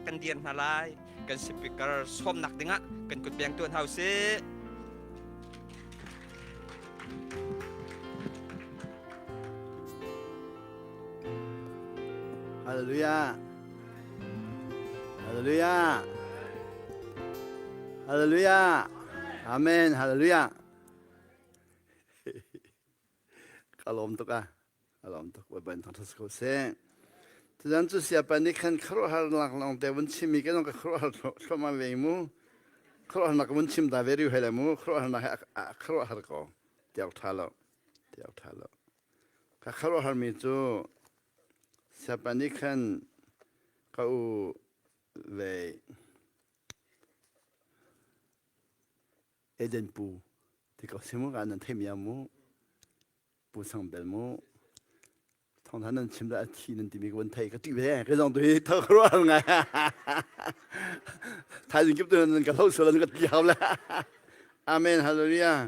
kan dir hna lai. Kan speaker sawmnak dingah kan kut beng tuan hau sih. Hallelujah. Hallelujah. Hallelujah. Amen. Hallelujah. Ka lawm tuk ah. Ka lawm tuk. Bawipa in thangṭhat si ko seh. Tuzan cu siapa nih khan khuaruahhar lak lawng te vun chim i kan ka khuaruahhar thluahmah ve mu. Khuaruahharnak vun chim ta ve riu he le mu. Khuaruahharnak he a khuaruahhar ko. Tiak ṭha lo. Tiak ṭha lo. Ka khuaruahharmi cu siapa nih khan ka u ve Eden pu ti ko si mu ka nan theimi ah mu pu sang bel mu thawngtha nan chim dah a thi nan timi ka van thei ka ṭih ve ka zong tu hi tho ka ruah ngai thaizing kip tu nan ka hlo sual nan ka ti hau le amen hallelujah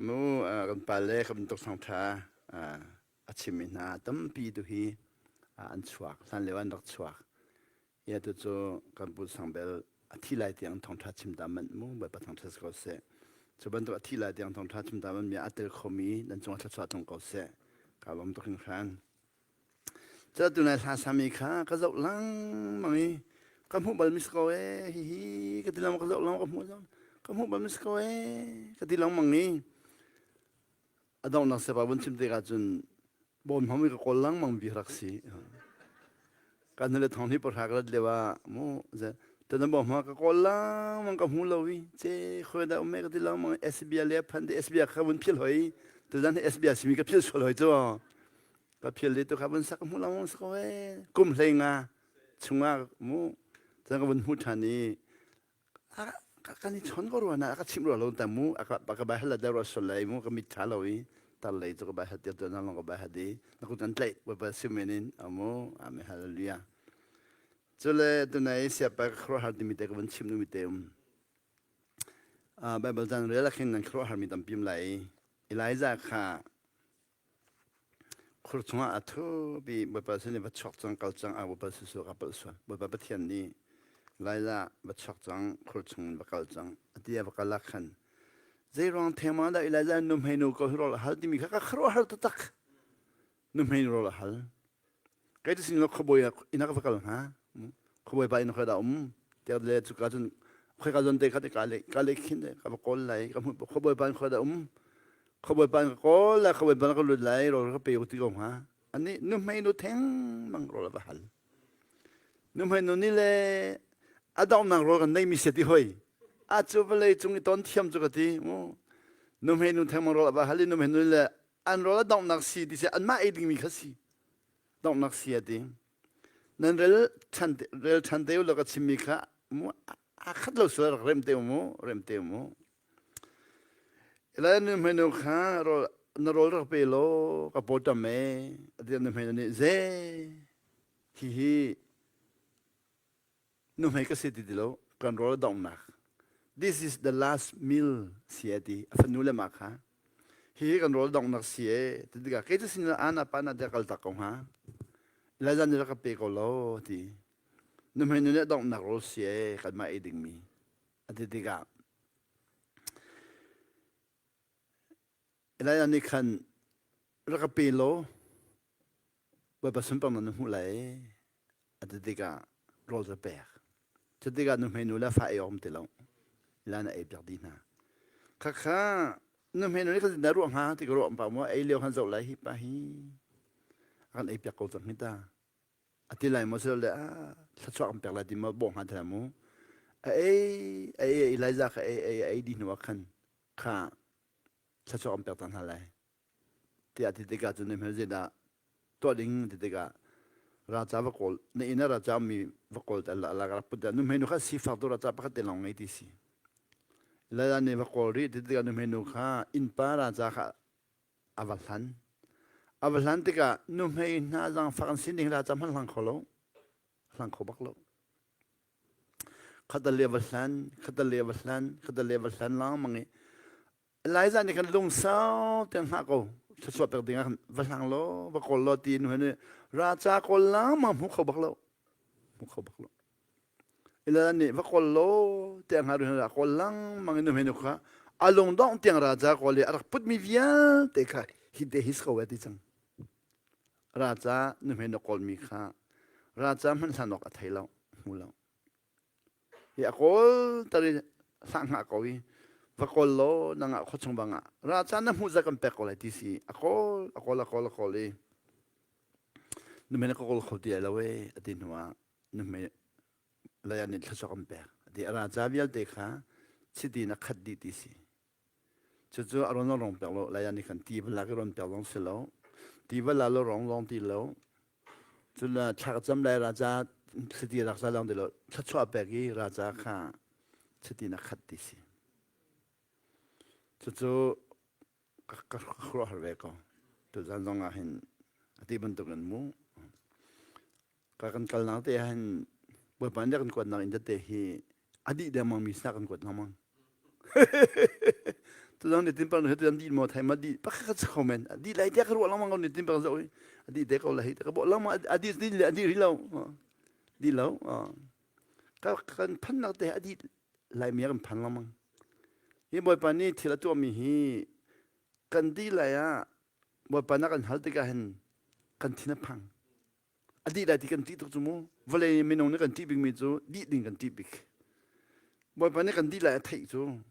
mu kan pa le ka bantuk thawngtha a chimmi hna tampi tu hi an chuak hlan lio an rak chuak Ya tu cu kan pu sang bel a thi lai tiang thawngṭha chim ta manh mu Bawipa thangṭhat si ko seh. Cu bantuk a thi lai tiang thawngṭha chim ta manh mi a tel khomi nan cungah thluachuah tlung ko seh. Ka lawm tuk hringhran. Cu tu nai hla sami kha ka zoh lengmang i ka hmuh bal mi si ko ee hihi ka ti lengmang ka zoh lengmang ka hmuh ka hmuh bal mi si ko ee ka ti lengmang i a donghnak sepa vun chim tikah cun bawm hmang ka kawl lengmang bi rak si kan le thong hi pahra ka rat lio ah mu tan bawm hma ka kawl lengmang ka hmu lo i ce khoi da umme ka ti lengmang SBA le phan de SBA kha vun phil hoi tuzan hi SBA simi ka phil sual hoi cu ka phil le tu kha vun sak hmu lengmang sak we kum hlei nga chungah mu chan ka vun hmu than i kan i chon ko rua na ka chimh rua lo ta mu a ka bai hal da rua sol lai mu ka mit tha lo i tar lei cu ka bai hat tiap na long ka bai hat i na kut kan tlaih bawipa simen in amu amen hallelujah cule tunai siapa ka khuaruahhar timi te ka van chim nu mi te um Bible caan rel ah khin nan khuaruahhar mi tampi um lai i Elijah kha Khur chungah a thup i Bawipa sin i va chuak cang kal cang ah Bawipa susu ka palh sual. Bawipa Pathian nih Laila va chuak cang khur chung in va kal cang a ti a va kal ah khan zei ruang thengmang dah Elijah nuhmei nu ko hi rawl a hal timi kha ka khuaruahhar taktak. Nuhmei nu rawl a hal. Kei tu sin khuabawi inn ah ka va kal hnga. Khuabawi pa inn khoi dah um tiah le cuka cun khoi ka zon te kha te ka le ka le khin te ka va kawl lai ka hmu khuabawi pa inn khoi dah um khuabawi pa ka kawl lai khuabawi pa ka lut lai rawl ka pe ti ko hnga ani nuhmei nu theng mang rawl va hal nuhmei nu ni le a donghnak rawl kan nei mi se ti hoi a cu vawlei cung i ton thiam cu ka ti mu nuhmei nu theng mang rawl va hal i nuhmei nu le an rawl a donghnak si ti si anmah ei dingmi kha si donghnak si a ti nan rel ṭhan rel ṭhan te u ka chimmi kha mu a khat lo sual rak rem te u mu rem te u mu Ila nu hmenu kha rawl na rawl rak pe law ka paw tam e ati nu hmenu nih ze hi hi Nuhmei ka si ti ti lo, kan rawl a donghnak. This is the last meal si a ti. A fanu le mah kha. Hihi kan rawl donghnak si e. Ti tikah kei cu sin ana pa na te kal tak ko hnga. Elijah nih rak ka pe ko lo ti. Nuhmei nu nih donghnak rawl si e kanmah ei dingmi. A ti tikah Elijah nih khan rak ka pe law Bawipa sunparnak na hmuh lai a ti tikah rawl cu a pek. Cu tikah nuhmei nu le fa ei awk um ti lo. Elijah nih a ei piak dih hna. Khakha nuhmei nu nih khan na ruah hnga ti ka ruah pah maw ei lio khan zoh lai hi pa hi a kan ei piak ko cang hi ta. A ti lai maw silo le ah thluachuah kan pek lai ti maw bawh hnga ti lai mu. A ei a ei Elijah kha ei ei ei dih hnu ah khan kha thluachuah kan pek cang hna lai tiah ti tikah cun hmel zeidah tuah ding ti tikah raca va kawl na inn ah raca mi va kawl ta la la put nu hmei nu kha sifak tu raca pakhat te lawng ngei ti si lala ne va kawl rih ti tikah nu hmei nu kha innpa raca kha a va hlan a va hlan tikah nu hmei hna zaangfak an sin ding raca hmanh hlang kho lo hlang kho bak lo khatale va hlan khatale va hlan khatale va hlan lengmang i Elijah nih khan lungsau te hngah ko thluachuah pek ding ah khan va hlang law va kawl law ti nu he ra ca kawl lengmang hmu kho bak lo hmu kho bak lo. Ila nih va kawl law tiang hnga ruhin ra kawl lengmang in nuhmei nu kha a lungdongh tiang raja kawl i a rak putmi vialte kha hi te hi si ko ti cang. Raja nuhmei nu kawlmi kha raja hmanh hlan awk a thei lo, hmu lo. Hi a kawl tar i hlah hngah ko i va kawl law nangah khuachung bangah raja na hmuh zat kan pek ko lai ti si a kawl a kawl a kawl a kawl i nuhmei na ka kawl kho ti ai lo e a ti hnu ah nuhmei lei ah nih thluachuah kan pek a ti a raja vialte kha chiti in a khat dih ti si Cucu a rawn rong pek lo lai nih khan ti va lak i rawn pek zong si lo. Ti va la lo rong zong ti lo. Cun thla ka cam lai raja thlati rak za long ti lo. Thluachuah pek i raja kha chiti na khat ti si. Cucu ka khuaruahhar ve ko. Tuzan zong ah hin ati bantuk in mu. Ka kan kalnak te ah hin Bawipa nih kan kuatnak in tete hi a dih dengmang mi sinah kan kuat lengmang. Tuzang ni tin pang he tuzang dih maw thai ma dih pakhat khat kho men dih lai tiah ka ruah lengmang ko ni tin pang zo i a dih te ko lai ka bawh lengmang a dih dih le a dih rih lo dih lo ka kan phannak te a dih lai mi kan phan lengmang hi Bawipa nih thil a tuahmi hi kan dih lai ah Bawipa na kan hal tikah hin kan thin a phang A dih lai ti kan ṭih tuk cu mu. Vawlei minung nih kan ṭih bikmi cu dih ding kan ṭih bik. Bawipa nih kan dih lai a theih cu.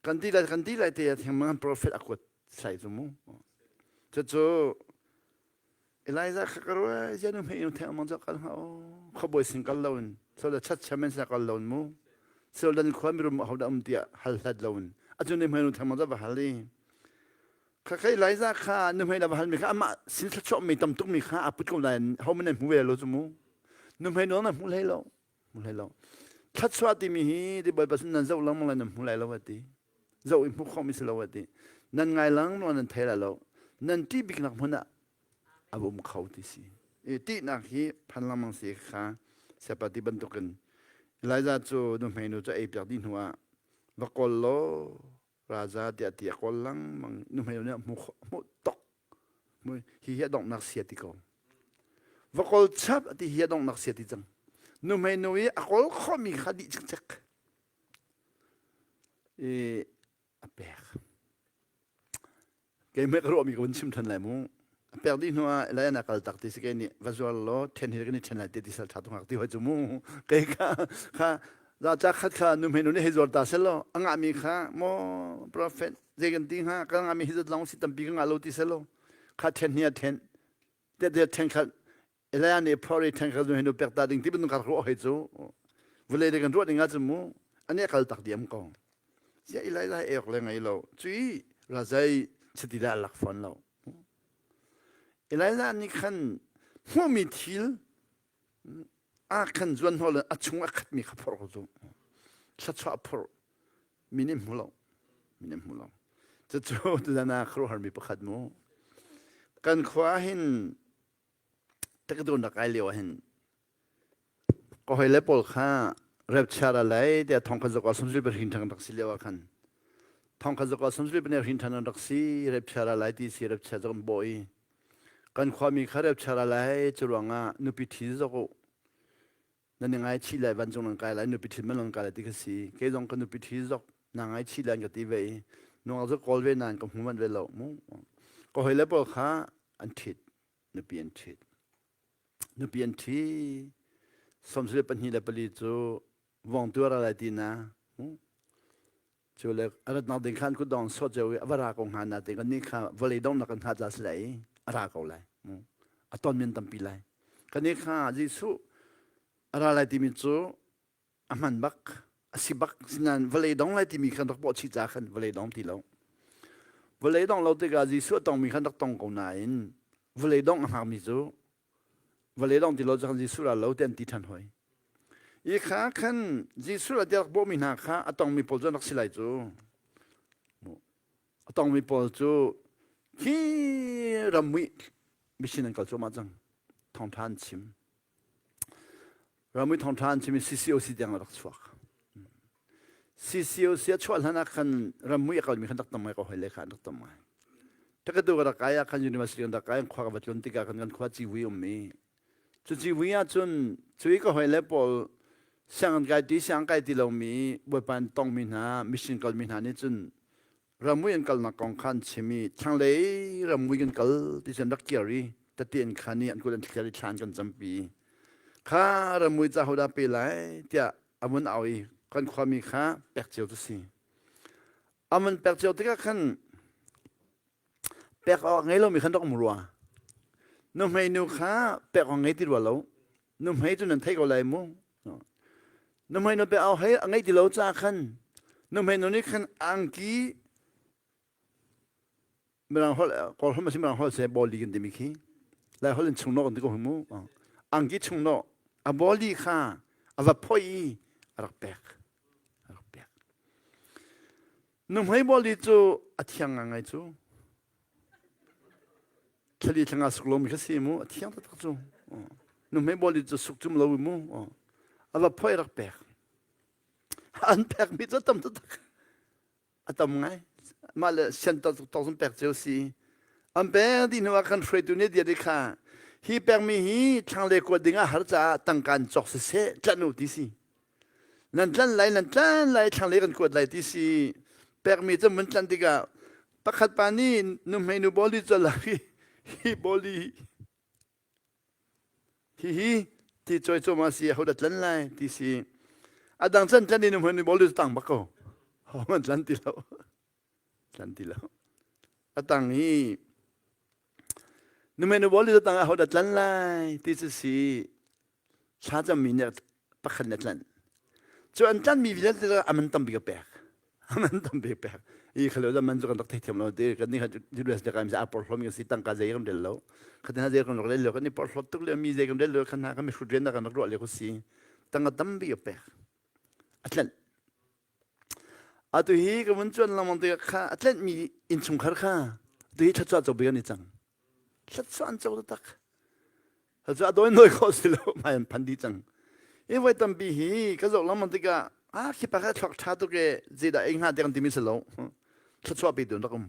Kan dih lai kan dih lai te ah thengmang prophet a kuat sai cu mu. Cucu Elijah kha ka ruai zian hmei in thengmang cu kal hnga o khuabawi sin kal loin so le chat chairman sin kal loin mu so dan khua mirum ho dah um tiah hal hlat loin acun ni hmei nu thengmang cu va hal i Khakha Elijah kha nuhmei le va halmi kha amah sin thluachuahmi tam tukmi kha a put ko lai ho man nan hmu ve lo cu mu nuhmei nawl nan hmu hlei lo hmu hlei lo thluachuah timi hi ti Bawipa sin nan zoh lengmang lai nan hmu lai lo a ti zoh i hmuh khawhmi si lo a ti nan ngai lengmang nan thei lai lo nan ṭih biknak hmun ah a um kho ti si i ṭihnak hi phan lengmang si kha siapa ti bantukin Elijah cu nuhmei nu cu ei piak dih hnu ah va kawl law Raza tiah ti a kawl lengmang nuhmei nih hmu hmuh tok hi hi a donghnak sia ti ko va kawl chap ti hi a donghnak sia ti cang nuhmei nu i a kawl khawhmi kha dih cikcek i a pek Keimah ka ruahmi ka vun chim ṭhan lai mu. A pek dih hnu ah Elijah na kal tak ti si kei nih va zuar law ṭhen hi kan i ṭhen lai ti ti sal ṭha tu ngak ti hoi cu mu. Kei kha kha za ca khat kha nu hmei nu nih hei zuar ta sel law a ngahmi kha maw prophet zei kan ti hnga ka ngahmi hi zat lawng si tampi ka ngah lo ti sel law kha ṭhen hi a ṭhen te te ṭhen khat Elijah nih phor i ṭhen khat nu hei nu pek ta ding ti bantuk kha ruah hoi cu vulei le kan ruah ding ah cun mu ani a kal tak diam ko Ziah Elijah hi ek le ngei lo. Cui razai chiti dah lak fawn lo. Elijah nih khan hmuhmi thil a khan zuan hnawl a chung a khatmi kha phorh ko cu. Thluachuah phorh mi nih hmu lo. Mi nih hmu lo. Cucu tuzan ah khuaruahharmi pakhat mu. Kan khua hin takadun rak ai lio ah hin Ka hawile pawl kha rapture a lei tiah thong kha zuk ah sumsui pahrin ṭhan rak si lio ah khan thong kha zuk ah sumsui pahnih hrin ṭhan an rak si rapture a lai ti si rapture cu kan bawh i kan khuami kha rapture a lai cu ruangah nupi ṭhi zok u nan i ngaichih lai vancung nan kai lai nupi ṭhit man nan kai lai ti kha si kei zong ka nupi ṭhi zok na ngaichih lai an ka ti ve i nungak cu kawl ve nain ka hmu manh ve lo mu ka hawile pawl kha an ṭhit nupi an ṭhit Nupi an ṭhi. 24 cu vongtu a ra lai ti na. Cu le a ratnak ding khan kutdong sawt cio i a va ra ko hnga na ti kan nih kha vawlei donghnak kan hngah ca si lai i a ra ko lai. A ton men tampi lai. Kan nih kha Jesuh a ra lai timi cu a hman bak a si bak sinain vawlei dong lai timi khan rak bawh chih ca khan vawlei dong ti lo vawlei dong lo tikah Jesuh a tongmi khan rak tong ko nain vawlei dong a hngakmi cu vawlei dong ti lo cu khan Jesuh ra lo ti an ti ṭhan hoi i kha khan Jesuh ra ti rak bawhmi hna kha a tongmi pawl cu an rak si lai cu a tongmi pawl cu khi rammuih mission an kal cuahmah cang thawngṭha an chim Ramui thawngṭha an chim i CCOC tiang a rak chuak. CCOC a chuah hlan ah khan ramui a kalmi khan rak tam ngai ko hoi le kha an rak tam ngai. Takatu ka rak kai ah khan university kan rak kai khua ka va tlun tikah khan kan khua civui um i cu civui ah cun cui ka hoi le pawl. Sianginn kai ti siang kai ti lomi Bawipa an tongmi hna mission kalmi hna nih cun ramui an kalnak kong kha an chim i thlanglei ramui kan kal ti cun rak kir i tati an khan i an kut an thliar i thla an kan campi. Kha ramui ca hodah pe lai tiah a vun au i kan khuami kha pek cio cu si. A vun pek cio tikah khan pek awk ngei lomi khan rak um rua. Nuhmei nu kha pek awk ngei ti rua lo. Nuhmei cu nan theih ko lai mu. Nuhmei nu pek awk hei a ngei ti lo caah khan nuhmei nu nih khan angki Mirang holh Kawl holh ma si Mirang holh se bawli kan timi khi Lai holh in chungnawh kan ti ko mu. Angki chungnawh a bawli kha a va phoi i a rak pek. A rak pek. Nuhmei bawli cu a thiang ngai cu. Thlali thlanga suk lomi kha si mu, a thiang taktak cu. Nuhmei bawli cu suk cum lo mu. A va phoi rak pek. An pekmi cu tam taktak. A tam ngai. Mah le sian tok zong pek cio si. An pek dih hnu ah khan hruaitu nih dia kha hi pekmi hi thlanglei kuat ding ah har caah tangka in cawk siseh tlanh u ti si. Nan tlan lai nan tlan lai thlanglei kan kuat lai ti si pekmi cu mun tlan tikah pakhat pa nih nuhmei nu bawli cu lak i hi bawli hihi ti cawi cawma si ho dah tlan lai ti si a dang can tlan i nuhmei nu bawli cu tang bak ko ho man tlan ti lo tlan ti lo a tang hi nuhmei nu bawli cu tang ah ho dah tlan lai ti cu si thlacammi nih pakhat nih a tlanh. Cu an tlanhmi vialte cu a man tambik a pek. A man tambik a pek. I khalo da man cu kan rak theithiam lo ti kan ni kha US le kai a porhlomi kan si tangka zei kan rel lo. Khatin ha zei kan rak rel lo kan i porhlot tuk le mi zei kan rel lo khan ha kan mi hrut rian kan rak ruah le ko si. Tangka tampi a pek. A tlanh. Atu hi ka vun cuan lengmang tikah kha a tlenhmi innchungkhar kha atu hi thluachuah co bik an i cang. Thluachuah an co taktak. Thluachuah dawi nawi khawh si lo hmai an phan dih cang. Hi voi tampi hi ka zoh lengmang tikah ah khi pa kha thluak ṭha tuk e zeidah ei hnga tiah kan timi si lo. Thluachuah petu an rak um.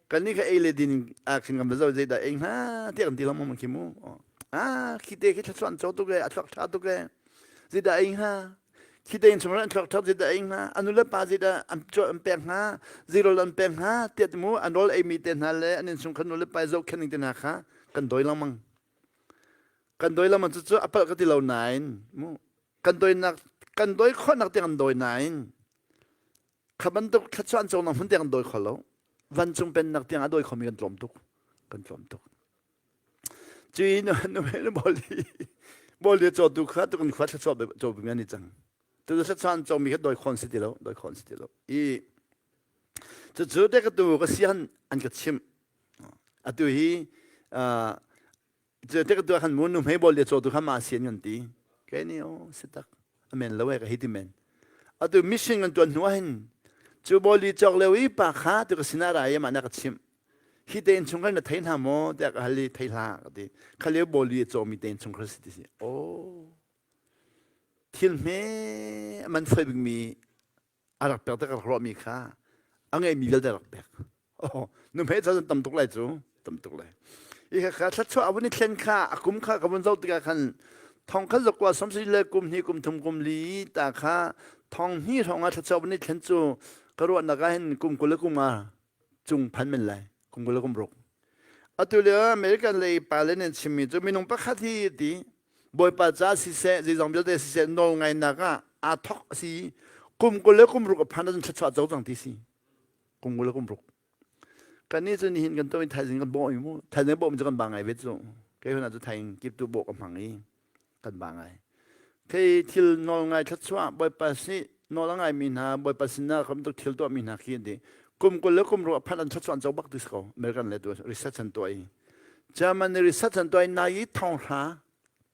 Kannih kha ei le din ah khin kan va zoh zeidah ei hnga tiah kan ti lengmang khi mu. Ah khi te khi thluachuah an co tuk e a thluak ṭha tuk e zeidah ei hnga khi te in chung an thluak ṭha zeidah ei hnga a nu le pa zeidah an an pek hnga zeirawl an pek hnga tiah mu an rawl eimi te hna le an innchung kha nu le pa zohkhenh ning te hna kha kan dawi lengmang kan dawi lengmang cu cu a palh ka ti lo nain mu kan dawinak kan dawi khawhnak tiang kan dawi nain Kha bantuk thluachuah an cawnak hmun tiang an dawi kho lo. Vancung pennak tiang a dawi khomi kan tlawm tuk. Kan tlawm tuk. Cui nu nu boli boli cawtu kha tu kan khua thluachuah caw bimi an i cang. Tu thluachuah an cawmi kha dawi khon si ti lo, dawi khon si ti lo. I cucu te ka tu ka si han an ka chimh. Atu hi Cu tik tu khan mu nu hmei bol le caw tu kha ma sian kan ti. Ke ni o si tak. Amen lo e ka hi ti men. Atu mission kan tuan hnu hin cu boli cawk leo i pa kha tu ka sinah ra i ma na ka chimh. Hi te in chung khan na thei hna maw tiah ka hal i thei hlah ka ti. Kha leo boli a cawmi te in chung kha si ti si. Oh. Thil hme man foi bikmi a rak pek te ka rak ruahmi kha a ngeimi vialte a rak pek. Oh, nuhmei ca tam tuk lai cu, tam tuk lai. I kha kha thluachuah a vun i thlen kha a kum kha ka vun zoh tikah khan thong khat zakua samsi le kum hnih kum thum kum li ta kha thong hnih hrawng ah thluachuah vun i thlen cu ka ruahnak ah hin kum 20 le kum nga cung phan men lai kum 20 le kum ruk atu lio American lei pa le nan chimmi cu minung pakhat hi ti Bawipa ca siseh zeizong vialte siseh nawl ngainak ah aa thok a si kum 20 le kum ruk a phan ahcun thluachuah co cang ti si kum 20 le kum ruk kannih cu nihin kan to i thaizing kan bawh i mu thaizing bawh mi cu kan ba ngai ve cu kei huna cu thaing kip tu bawh ka hmang i kan ba ngai khi thil nawl ngai thluachuah Bawipa si nawl a ngai mi hna Bawipa sinah kam tuk thil tuah mi hna khi an ti kum 20 le kum ruk a phan an thluachuah an co bak ti si ko American le tu research an tuah i German nih research an tuah i nai i thonghra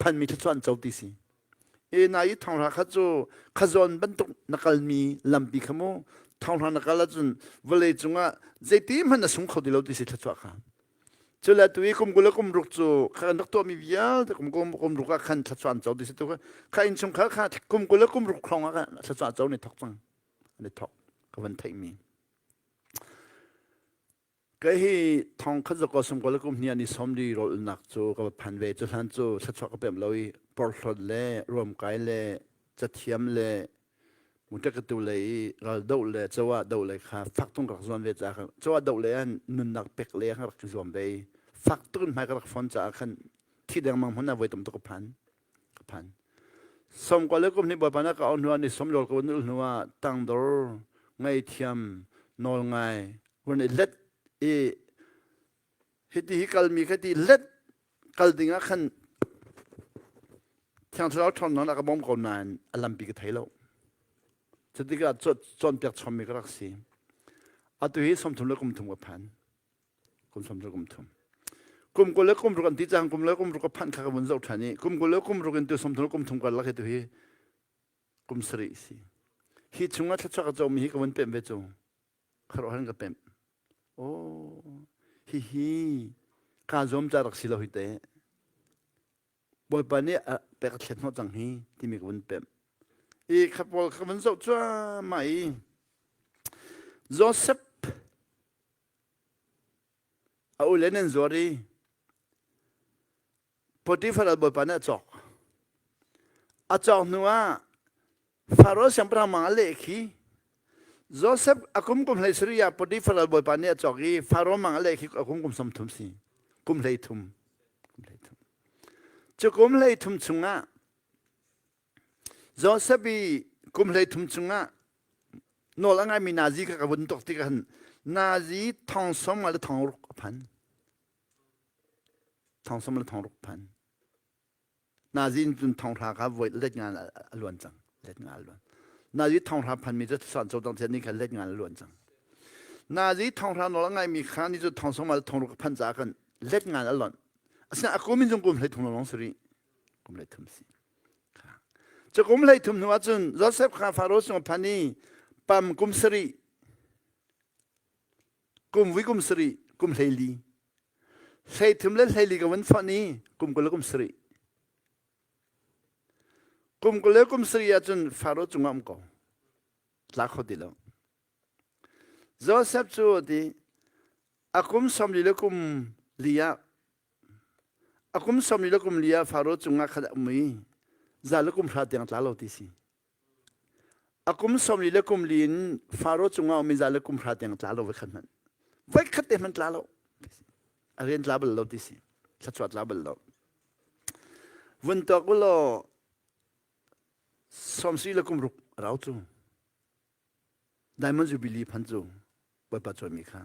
phanmi thluachuah an co ti si. E nai i thonghra kha cu khazawn bantuk na kalmi lampi kha mu thonghra na kal ahcun vawlei cungah zeiti hmanh na sung kho ti lo ti si thluachuah kha. Cu le tu i kum 20 le kum ruk cu kha kan rak tuahmi vialte kum kum kum ruk ah khan thluachuah an co ti si tu kha kha innchungkhar kha kum 20 le kum ruk hrawng ah khan thluachuah co ni thok cang an i thok ka van theihmi. Kei hi thong khat zakaw sum kol kum hnih an i som li rawlnak cu ka va phan ve. Cu hlan cu thluachuah ka pem lo i. Porhlawt le ruamkai le cathiam le muṭekatu le i raldoh le coah doh le kha fak tung rak zuam ve caah khan coah doh le an nunnak pek le khan rak zuam ve i fak tuk in hmai ka rak fon caah khan thi dengmang hmun ah voi tam tuk ka phan ka phan. Sawmkua le kum hnih Bawipa nih ka auh hnuah ni sawmlawl ka vun ul hnuah tangdor ngaihthiam nawl ngai vun i let i hiti hi kalmi kha ti let kal ding ah khan Thiang Thlarau ṭhawnnak a ka bawm ko nain a lampi ka thei lo. Cutikah cawnpiak chommi ka rak si. Atu hi 30 le kum thum ka phan. Kum 30 le kum thum. Kum 20 le kum ruk an ti cang kum le kum ruk ka phanh kha ka vun zoh ṭhan i kum 20 le kum ruk in tu 30 le kum thum karlak hi tu hi kum sarih si. Hi chungah thluachuah ka comi hi ka vun pemh ve cu. Kharuah han ka pemh. Oh, hihi kaa zuam ca rak si lo hi te. Bawipa nih a pek a thlet hnawh cang hi timi ka vun pemh. I kha pawl ka vun zoh cuahmah i Joseph a ule nan zuar i Potiphar al bawipa nih a cawk. A cawk hnu ah Faro siangpahrang mang a leh khi Joseph a kum kum hlei sarih ah Potiphar al bawipa nih a cawk i Faro mang a leh khi a kum kum 30 si. Kum hlei thum. Kum hlei thum. Cu kum hlei thum chungah Joseph i kum hlei thum chungah nawl a ngaimi nazi kha ka vun tuk tikah khan nazi thong som nga le thong ruk a phan. Thong som le thong ruk phan. Nazi in cun thonghra kha voi let nga a luan cang. Let nga a luan. Nazi thonghra phanmi cu san cho tang ni kha let nga a luan cang. Nazi thonghra nawl a ngaimi kha ni cu thong som le thong ruk phan ca khan let nga a lonh. Asinain a kum in zung kum hlei thum lawng si rih. Kum hlei thum si. Cu kum hlei thum hnu ahcun Joseph kha Faro sung a phan i pam kum sarih kum vui kum sarih kum hleili hleithum le hleili ka vun fonh i kum 20 le kum sarih kum 20 le kum sarih ahcun Faro cungah um ko tla kho ti lo Joseph cu ti a kum 40 le kum li ah a kum 40 le kum li ah Faro cungah khat a um i za le kum hra tiang tla lo ti si A kum 40 le kum li in Faro cungah um za le kum hra tiang tla lo voi khat hmanh. Voi khat te hmanh tla lo. A rian tla bal lo ti si. Thluachuah tla bal lo. Vun tuak u law sawmsi le kum ruk rau cu. Diamond Jubilee phan cu Bawipa cawnmi kha.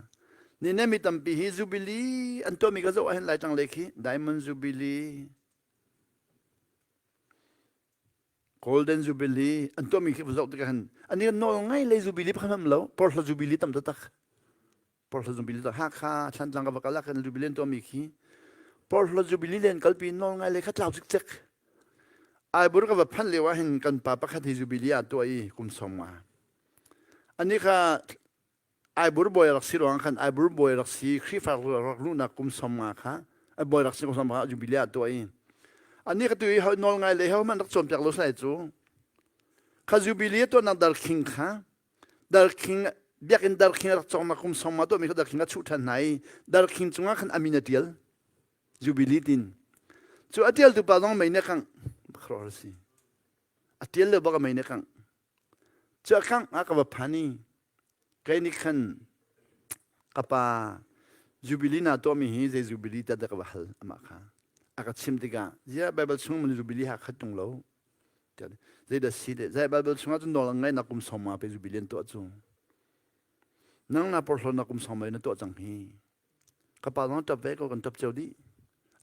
Ni ne mi tampi hi Jubilee an tuahmi ka zoh ahhin Laitlang lei khi Diamond Jubilee Golden Jubilee an tuahmi khi zoh tikah hin ani kan nawl ngai lei Jubilee pakhat hmanh lo porhla Jubilee tam taktak porhla Jubilee tak Hakha Thlantlang ka va kal ah khan Jubilee an tuahmi khi porhla Jubilee len kalpi nawl ngai lei kha tlau cikcek Aibur ka va phanh lio ah hin kan pa pakhat hi Jubilee ah tuah i kum 50 ani kha Aibur bawi rak si ruang khan Aibur bawi rak si Khrihfa rak luhnak kum 50 kha bawi rak si kum 50 kha jubilee ah tuah i ani ka tu i nawl ngai le ho man rak cawnpiak lo sai cu kha jubilee tuahnak darkhing kha darkhing biakinn darkhing rak cawngnak kum 50 tuahmi kha darkhing a chuh ṭhan hna i darkhing cungah khan amin a ṭial jubilee tin cu a ṭialtu pa zong mei nih kang khror si a ṭial le bak a mei nih kang cu a kangh ah ka va phan i Kei nih khan ka pa Jubilee na tuahmi hi zei Jubilee dah ka va hal amah kha. A ka chim tikah ziah Bible chung man Jubilee ha khat tung lo. Zeidah si de zai Bible chungah cun nawl ngai na kum som ma pe Jubilee an tuah cu. Nang na porhlawt na kum som na tuah cang hi. Ka pa zong tap ve ko kan tap cio dih.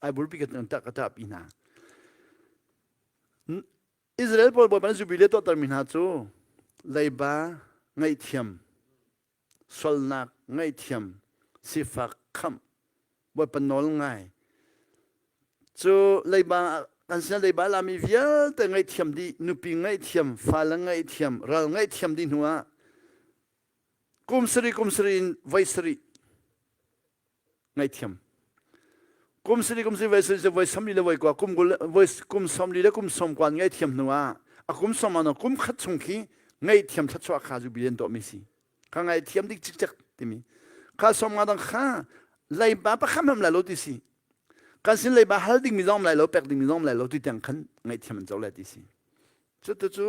Ai burpi ka ta ka tap pi hna. Israel pawl Bawipa nih Jubilee tuahtermi hna cu leiba ngaihthiam, sualnak ngaihthiam, sifak khamh, Bawipa nawl ngai. Cu leiba kan sinah leiba lami vialte ngaihthiam dih, nupi ngaihthiam, fale ngaihthiam, ral ngaihthiam dih hnu ah kum sarih kum sarih in voi sarih ngaihthiam kum sari kum sari voi sari voi samli le voi kua kum voi kum somli le kum som kua ngaihthiam hnu ah a kum som ah kum khat chung khi ngaihthiam thluachuah kha zu billion tuah mi si kha ngaihthiam dik cikcek timi kha som nga dang kha leiba pakham ham la lo ti si. Kan sin leiba hal dingmi zong lai lo, pek dingmi zong lai lo ti tiang khan ngaihthiam an co lai ti si. Cu tu cu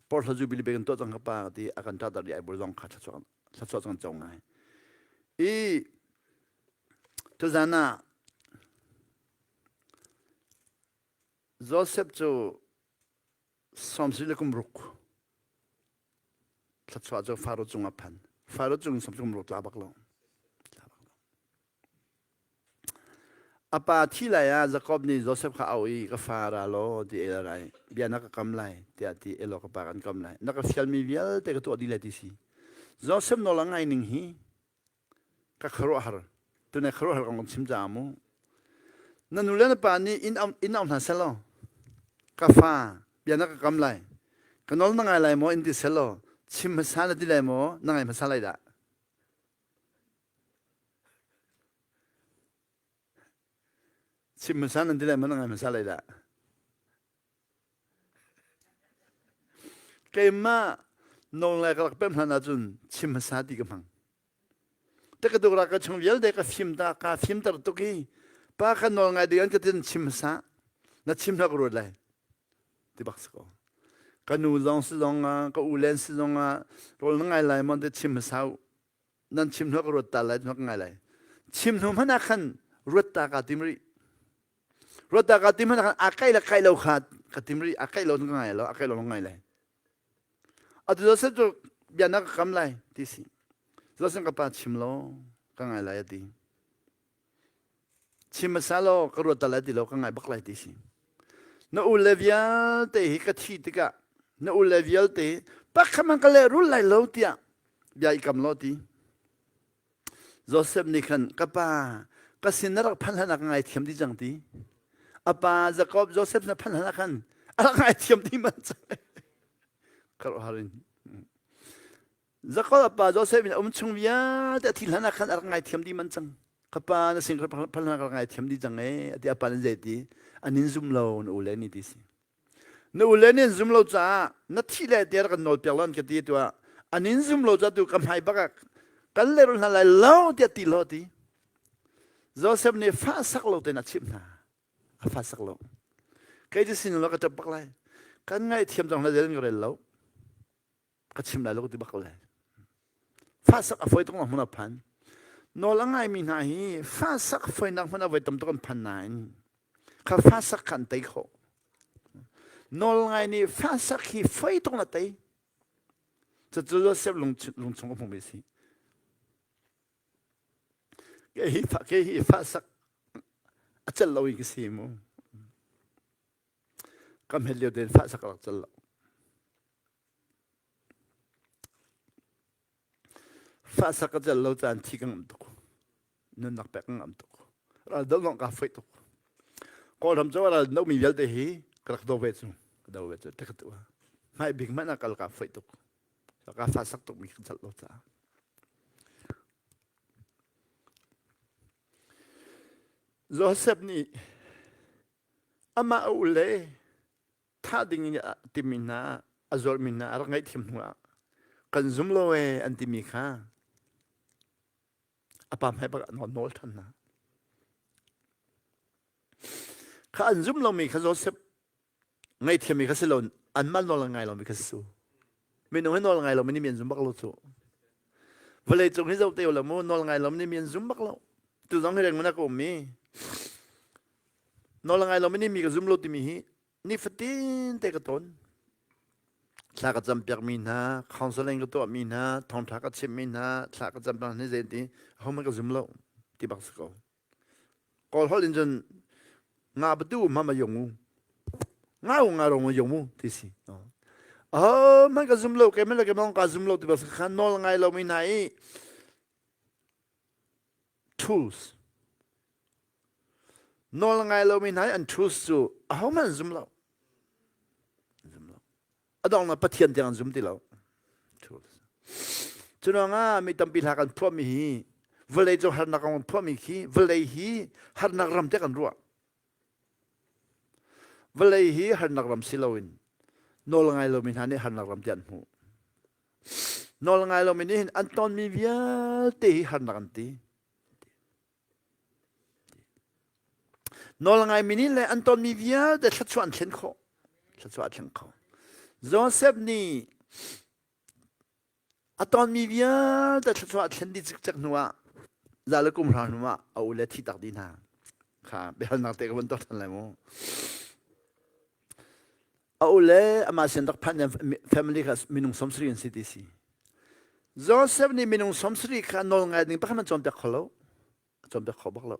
porhla zu bili kan tuah cang ka pa ti a kan ṭatar di ai bur zong kha thlachuah cang co ngai. I tuzan ah Joseph cu sawmsarih le kum ruk thluachuah cu Faro cung a phan. Faro cung sawmsarih kum ruk tla bak lo. Tla bak lo. A pa thi lai ah Jakob nih Joseph kha au i ka fa ra law ti el rai bia na ka kam lai tiah ti elaw ka pa kan kam lai na ka fialmi vialte ka tuah dih lai ti si Joseph nawl a ngai ning hi ka khuaruahhar tunai khuaruahhar kong kan chim caah mu na nu le na pa nih inn inn au hna selaw ka fa bia na ka kam lai ka nawl na ngai lai maw in ti selaw chim hmasa na ti lai maw na ngai hmasa lai dah chim hmasa nan ti lai maw na ngai hmasa lai dah Keimah nawl ngai ka rak pemh hlan ahcun chim hmasa ti ka hmang. Takaduk ra ka chung vialte ka fim ta ka fimter tuk i pa ka nawl ngai ding an ka tin chim hmasa na chim hna ka ruat lai ti bak si ko. Ka nu zong si zong ah ka u len si zong ah rawl na ngai lai maw te chim hmasa u. Nan chim hna ka ruat ta lai ka ngai lai. Chim hnu hmanh ah khan ruat ta ka tim rih. Ruat ka tim hmanh a kai le kai lo kha ka tim rih a kai lo ka ngai lo a kai lo ngai lai. Atu Joseph cu bia na ka kam lai ti si. Joseph ka pa chim lo ka ngai lai ati. Chim hmasa law ka ruat lai ti lo ka ngai bak lai ti si. Na u le vialte hi ka thi tikah na u le vialte pakhat man ka le rul lai lo tiah bia i kam lo ti. Joseph nih khan ka pa ka sin na rak phanh hlan ah ka ngaithiam dih cang ti. A pa Jacob Joseph na phanh hlan ah khan a rak ngaithiam dih man cang. Kharuahhar in. Jacob a pa Joseph in a um chung vialte a thi hlan ah khan a rak ngaithiam dih man cang. Ka pa na sin ka phanh hlan ah ka rak ngaithiam dih cang ee ati a pa nih zei ti an in zum lo na u le ni ti si. Na u le nih an zum lo caah na thih le te rak kan nawl piak lo an ka ti tu ah an in zum lo caah tu ka hmai bak ah kan lehrulh hna lai lo tiah ti lo ti. Joseph nih fa sak lo tein a chimh hna. A fa sak lo. Kei cu sin lo ka ṭap bak lai. Kan ngaihthiam cang hna zel ka rel lo. Ka chim lai lo ka ti bak lai. Fa sak a fawi tuk hmun a phan. Nawl a ngaimi hna hi fa sak fawinak hmun a voi tam tuk an phan nain kha fa sak kha an tei khawh. Nawl ngai nih fa sak hi fawi tuk na tei. Cucu Joseph lungchung a hmumi a si. Kei hi kei hi fa sak a celh lo in ka si mu. Ka hmet lio tein fa sak a rak celh lo. Fahsak ka celh lo caan thi ka ngamh tuk. Nunnak pek ka ngamh tuk. Ral doh zong kaa foih tuk. Kawlram cu ral doh mi vialte hi ka rak do ve cu. Ka do ve cu. Te ka tuah. Hmai bik hmanh ah kal kaa foih tuk. Ka fahsak tuk mi ka celh lo caah. Joseph nih amah a u le thah ding in a timi hna a zuarmi hna a rak ngaihthiam hnu ah kan zum lo ee an timi kha a pa hmai bak ah nawl nawl ṭhan hna. Kha an zum lomi kha Joseph ngaihthiammi kha si lo anmah nawl ngai lomi kha si su. Minung hi nawl ngai lomi nih mi an zum bak lo cu. Vawlei cung hi zoh te lo mu nawl ngai lomi nih mi an zum bak lo. Tu zong hi reng na ka um mi Nawl ngai lomi nih mi ka zum lo timi hi nifatin te ka ton. Thla ka campiakmi hna, counseling ka tuahmi hna, thawngṭha ka chimmi hna, thla ka campiak hna zei ti ahohmanh ka zum lo ti bak si ko. Kawl holh in cun nga batu ma ma yong u. Nga u nga rong ma yong u ti si. Ahohmanh ka zum lo, keimah le keimah ka zum lo ti bak si kha nawl ngai lomi hna i tools Nawl ngai lomi hna i an truth cu ahohmanh an zum lo. Zum lo. A donghnak Pathian tiang an zum ti lo. Cu ruangah mi tampi hla kan phuahmi hi vawlei cung harnak kan phuahmi khi vawlei hi harnak ram te kan ruah. Vawlei hi harnak ram si loin nawl ngai lomi hna nih harnak ram te an hmuh. Nawl ngai lomi nih hin an tonmi vialte hi harnak an ti. Nawl ngaimi nih le an tonmi vialte thluachuah an thlen khawh. Thluachuah a thleng kho. Joseph nih a tonmi vialte thluachuah a thlen dih cikcek hnu ah za le kum hra hnu ah a u le thi tak dih hna. Kha biahalnak te ka vun tuah ṭhan lai mu. A u le amah sin rak phanh family kha minung 70 an si ti si. Joseph nih minung 70 kha nawl ngai ding pakhat man cawnpiak kho lo. A cawnpiak kho bak lo.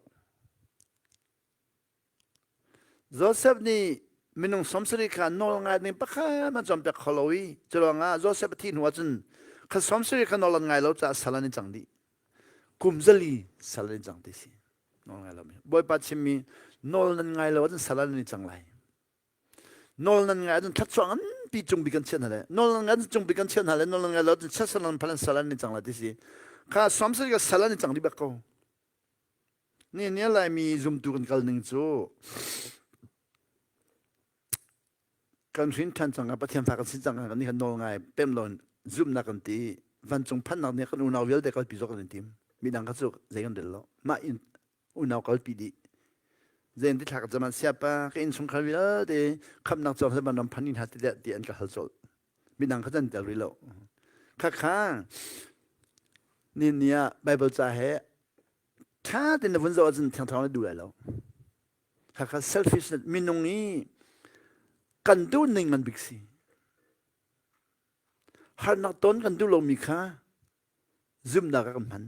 Joseph nih minung 70 kha nawl ngai ding pakhat man cawnpiak kho lo i curuangah Joseph a thih hnu ahcun kha 70 kha nawl an ngai lo caah sal an i cang dih. Kum zali sal an i cang ti si. Nawl ngai lomi. Bawipa chimmi nawl nan ngai lo ahcun sal an i cang lai. Nawl nan ngai ahcun thluachuah nganpi cung bik kan chiah hna le nawl nan ngai ahcun cung bik kan chiah hna le nawl nan ngai lo ahcun chiat sal an phan sal an i cang lai ti si. Kha 70 ka sal an i cang dih bak ko. Ni ni Laimi zumtu kan kal ning cu kan hrin ṭhan cang Pathian fa kan si cang kan nih kan nawl ngai pem lo zumhnak kan ti vancung phannak nih kan unau vialte kalpi zok kan in tim midang kha cu zei kan rel lo mah in unau kalpi dih zein ti thlak zaman siapa ka innchungkhar vialte khamnak cawng van ram phan in ha ti ti an ka hal colh midang kha can tel rih lo kha kha ni ni ah Bible ca he ṭha tein na vun zoh ahcun thiang thlarau na duh lai lo. Khakha selfishness minung i kan duh ning ngan bik si. Harnak ton kan duh lomi kha zumhnak ah kan hman.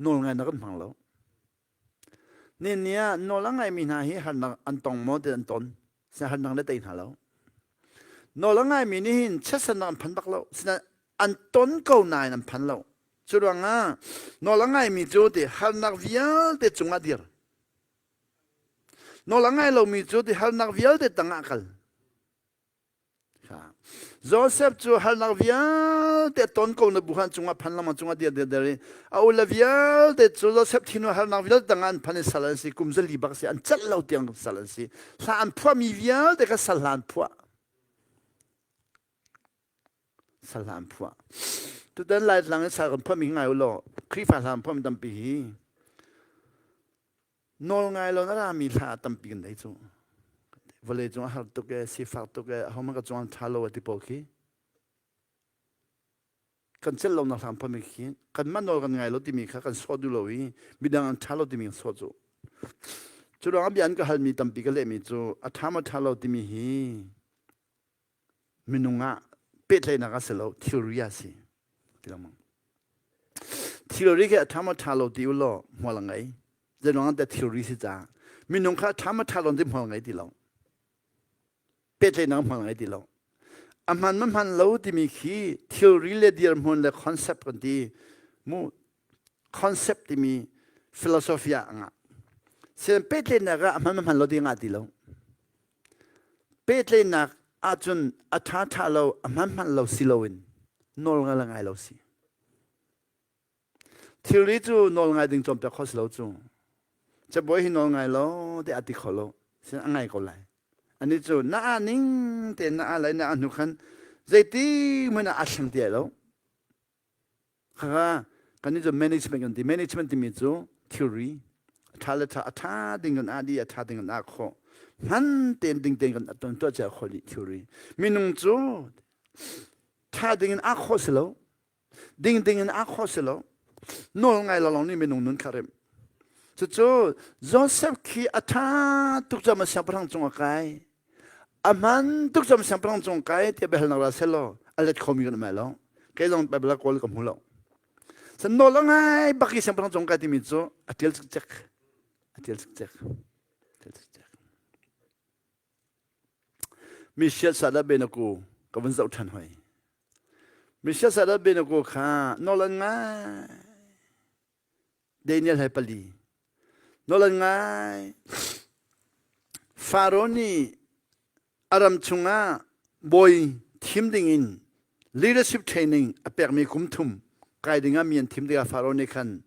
Nawl ngainak kan hmang lo. Ni ni ah nawl a ngaimi hna hi harnak an tong maw ti an ton. Harnak le tei hna lo. Nawl a ngaimi nih hin chiatsernak an phan bak lo. Sinain an ton ko nain an phan lo. Cu ruangah nawl a ngaimi cu ti harnak vialte cungah dir. Nawl a ngai lomi cu ti harnak vialte tangah kal. Joseph cu harnak vialte ton ko na buhan cungah phan lama cungah dir dir dir i a ule vialte cu Joseph thinu harnak vialte tangah an phan i sal an si kum zali bak si an celh lo tiang sal an si hla an phuahmi vialte kha sal hla an phuah sal hla an phuah tutan laitlang i sal kan phuahmi ngai u law Khrihfa hla an phuahmi tampi hi nawl ngai lo na rami hla tampi kan nei cu vawlei cung a har tuk e sifak tuk e ahohmanh ka cuang ṭha lo ti pawl khi kan celh lo nak hlang phami khi kanmah nawl kan ngai lo timi kha kan sawh duh lo i midang an ṭha lo timi kan sawh cu cu ruangah bia an ka halmi tampi ka lehmi cu a ṭha maw ṭha lo timi hi minung ah pehtlaihnak a si lo thilri a si ti lengmang thilri khi a ṭha maw ṭha lo ti u law hmual a ngei zeiruang ah thilri si caah minung kha a ṭha maw ṭha lo ti hmual ngei ti lo pehtlaihnak hmual ngei ti lo a hman ma hman lo timi khi thilri le dirhmun le concept kan ti mu concept timi philosophy ah a ngah sian pehtlaihnak ah a hman ma hman lo ti ngah ti lo Pehtlaihnak ahcun a ṭha ṭha lo, a hman hman lo si loin nawl ngai le ngai lo si. Thilri cu nawl ngai ding cawnpiak khawh si lo cu. Cabuai hi nawl ngai lo tiah a ti kho lo. Sin a ngai ko lai. Ani cu na ah ning tein na ah lai na ah hnu khan zeiti hmanh ah aa thleng ti ai lo. Khakha kan cu management kan ti. Management timi cu thilri a ṭha le ṭha a ṭha ding kan ah dih a ṭha ding kan ah khawh. Hman tein ding tein kan tuan tuah cia khawh dih thilri. Minung cu ṭha ding in ah khawh si lo. Ding ding in ah khawh si lo. Nawl ngai lo lawng nih minung nun kha remh. Cucu Joseph khi a ṭha tuk cam a siangpahrang cung a kai. A hman tuk cam siangpahrang cung kai tiah biahalnak ra selaw a let khomi kan um lai lo. Kei zong Bible ah kawl ka hmu lo. San nawl a ngai bak i siangpahrang cung kai timi cu a tial cikcek. A tial cikcek. Tial cikcek. Mi siat sadat benaku ka vun zoh ṭhan hoi. Mi siat sadat benaku kha nawl an ngai. Daniel he pali. Nawl an ngai. Faro nih a ram chungah bawi thim dingin leadership training a pekmi kum thum kai dingah mi an thim tikah Faro nih khan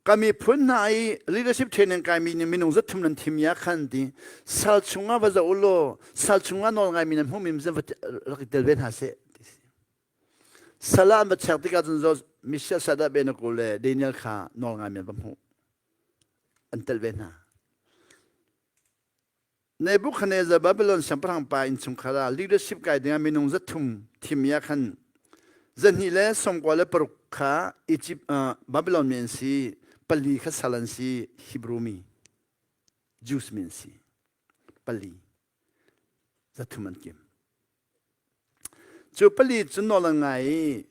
ka miphun hna i leadership training kaimi nih minung zat thum nan thim ya khan ti sal chungah va zoh u law sal chungah nawl ngaimi nan hmuhmi rak i tel ve hna seh ti si. Sal ah an va check tikah cun Messiah Sadat Benaku le Daniel kha nawl ngaimi an va hmuh. An telh ve hna. Nebuchadnezzar Babylon siangpahrang pa innchungkhar ah leadership kai dingah minung 300 thim ah khan 296 kha Egypt uh, Babylon mi an si, pali kha sal an si, Hebrew mi, Jews mi an si. Pali. 300 an kim. Cu pali cu nawl an ngai i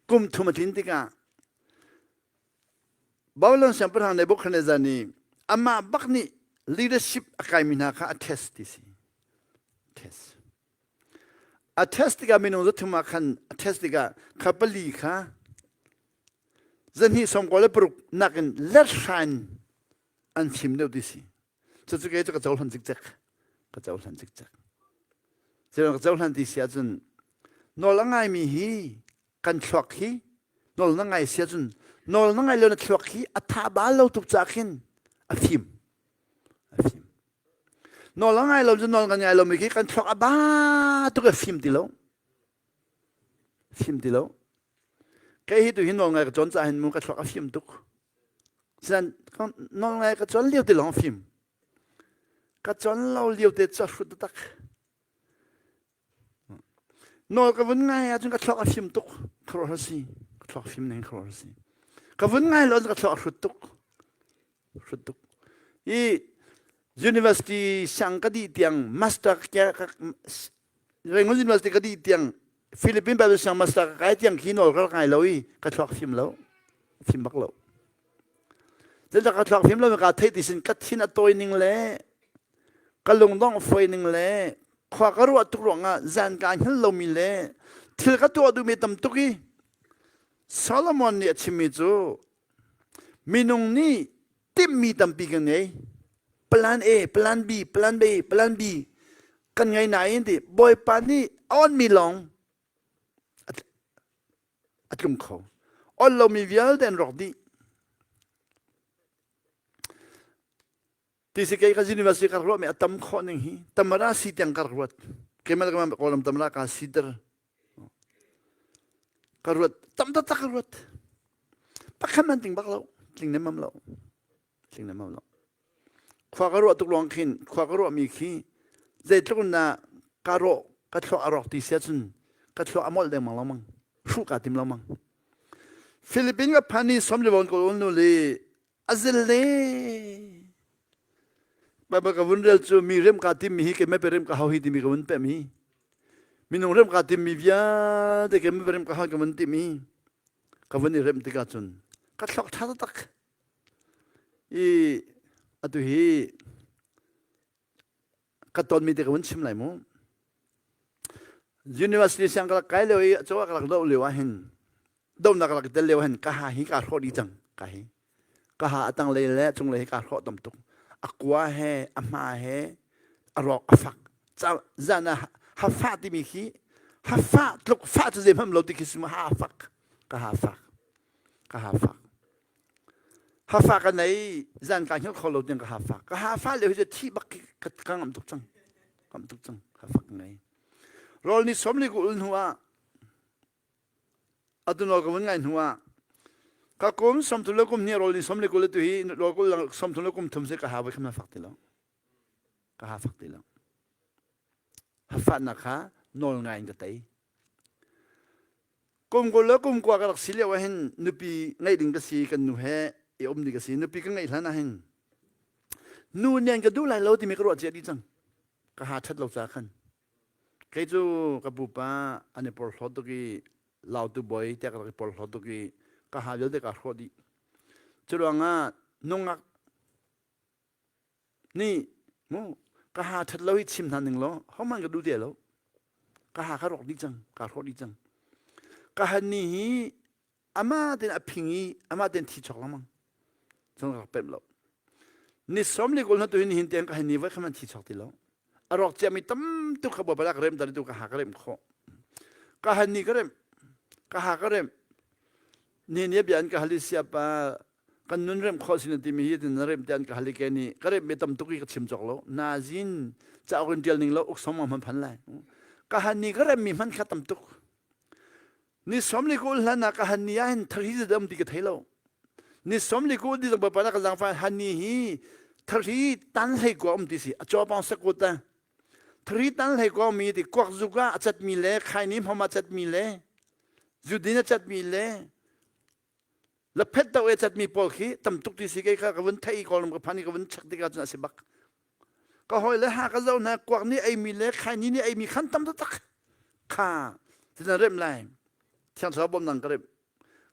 kum thum a tlin tikah Babylon siangpahrang Nebuchadnezzar nih amah bak nih leadership a kaimi hna kha a test ti si. Test. A test tikah minung 300 ah khan a test tikah kha pali kha 296 nakin let hrain an fim deuh ti si. Cucu kei cu ka cohlan cikcek. Ka cohlan cikcek. Cu ka cohlan ti si ahcun nawl a ngaimi hi kan thluak hi nawl na ngai si ahcun nawl na ngai lo na thluak hi a tha bal lo tuk ca khin a fim. A fim. Nawl a ngai lo cu nawl kan ngai lomi khi kan thluak a ba tuk a fim ti lo. Fim ti lo. Kei hi tu hi nawl ngai ka cawn ca hin mu ka thluak a fim tuk. Sian nawl ngai ka cawn lio ti lawng fim. Ka cawn lo lio te ca hrut tak. Nawl ka vun ngai ahcun ka thluak a fim tuk. Khuaruahhar si. Ka thluak fim ning khuaruahhar si. Ka vun ngai lo ka thluak a hrut tuk. Hrut tuk. I university sang ka dih tiang master ka Rangoon University ka dih tiang Philippine Bible siang master ka kai tiang khi nawl ka rak ngai lo i ka thluak fim lo. Fim bak lo. Zeicah ka thluak fim lo ka theih ti sin ka thin a tawi ning le ka lungdongh fawi ning le khua ka ruah tuk ruangah zan ka hngal lomi le thil ka tuah duhmi tam tuk i Solomon nih a chimmi cu minung nih timhmi tampi kan ngei plan A plan B plan B plan B kan ngei nain ti Bawipa nih a onmi lawng a tlung kho on lomi vialte an rawk dih Ti si kei ka university ka ruah mi a tam khawh ning hi tamara si tiang ka ruat. Keimah le keimah Kawlram tamara ka siter. Ka ruat tam taktak ka ruat. Pakhat man ting bak lo, tling nemam lo. Tling nemam lo. Khua ka ruah tuk luang khin, khua ka ruah mi khi zeitluk na ka rawh ka thluak a rawk ti sia cun ka thluak a molh dengmang lo mang. Hruh ka tim lo mang. Philippine ka phan ni som le bon ko nu le A zel le Bible ka vun rel cu mi rem ka timmi hi keimah pe rem ka hau hi timi ka vun pem hi. Minung rem ka timmi vialte keimah pe rem ka hau ka vun timi ka vun i rem tikah cun ka thlok tha taktak. I atu hi ka tonmi te ka vun chim lai mu. University siang ka rak kai lio i cawa ka rak doh lio ah hin dohnak ka rak tel lio hin ka ha hi ka hrawh dih cang ka hi ka ha a tanglei le cunglei hi ka hrawh tam tuk a kua he a hma he a rawk a fak zan ah ha fah timi khi ha fah tluk fah cu zei hmanh lo ti khi si ha fak ka ha fak ka ha fak Hafa ka nei zan ka hngilh kho lo tiang ka hafa. Ka hafa lio hi cu thi bak ka ka ngam tuk cang. Ngam tuk cang. Hafa ka ngei. Rawl ni som li ku ul hnu ah atu nawl ka vun ngai hnu ah ka kum 30 le kum hnih rawl ni som li kul tu hi rawl kul 30 le kum thum se ka ha voi kham na fak ti lo. Ka ha fak ti lo. Hafatnak kha nawl ngai in ka tei. Kum 20 le kum kua ka rak si lio ah hin nupi ngeih ding ka si kan nu he i um ding ka si nupi ka ngeih hlan ah hin nu nen ka duh lai lo timi ka ruah cia dih cang ka ha ṭhat lo ca khan kei cu ka pupa an i porhlawt tuk i lautu bawi tiah ka rak i porhlawt tuk i ka ha vialte ka hrawh dih cu ruangah nungak nih mu ka ha ṭhat lo hi chim hna ning law hohmanh ka duh te lo ka ha ka rawk dih cang ka hrawh dih cang ka han ni hi ama ten a phing i ama ten thi chok lengmang cun ka rak pemh lo ni som li kul na tu hin hin tiang ka han ni voi khan thi chok ti lo a rawk ciami tam tuk kha bawipa ka rem tu ka ha ka rem khawh ka han ni ka rem ka ha ka rem ni ni bia an ka hali siapa kan nun rem khawh sin timi hi na rem te an ka hal i ke nih ka rem mi tam tuk i ka chim cawk lo nazin cauk in tial ning lo uk som hman phan lai ka han ni ka rem mi hman kha tam tuk ni som li kul hlan ah ka han ni ah hin thar hi dam ti ka thei lo ni som li kul di zong pa na ka zang fa han ni hi. Thari tan hlei kua um ti si a chaw pang sakut a thari tan hlei kua mi ti kuak zuk ah a cat mi le khaini hmom a cat mi le zudin a cat mi le la phet to e cat mi pawl khi tam tuk ti si kei kha ka vun thei kawlram ka phan i ka vun chak tikah cun a si bak ka hawi le ha ka zo na kuak nih ei mi le khaini nih ei mi khan tam tak kha tina rem lai thiang thlarau bom nang ka rem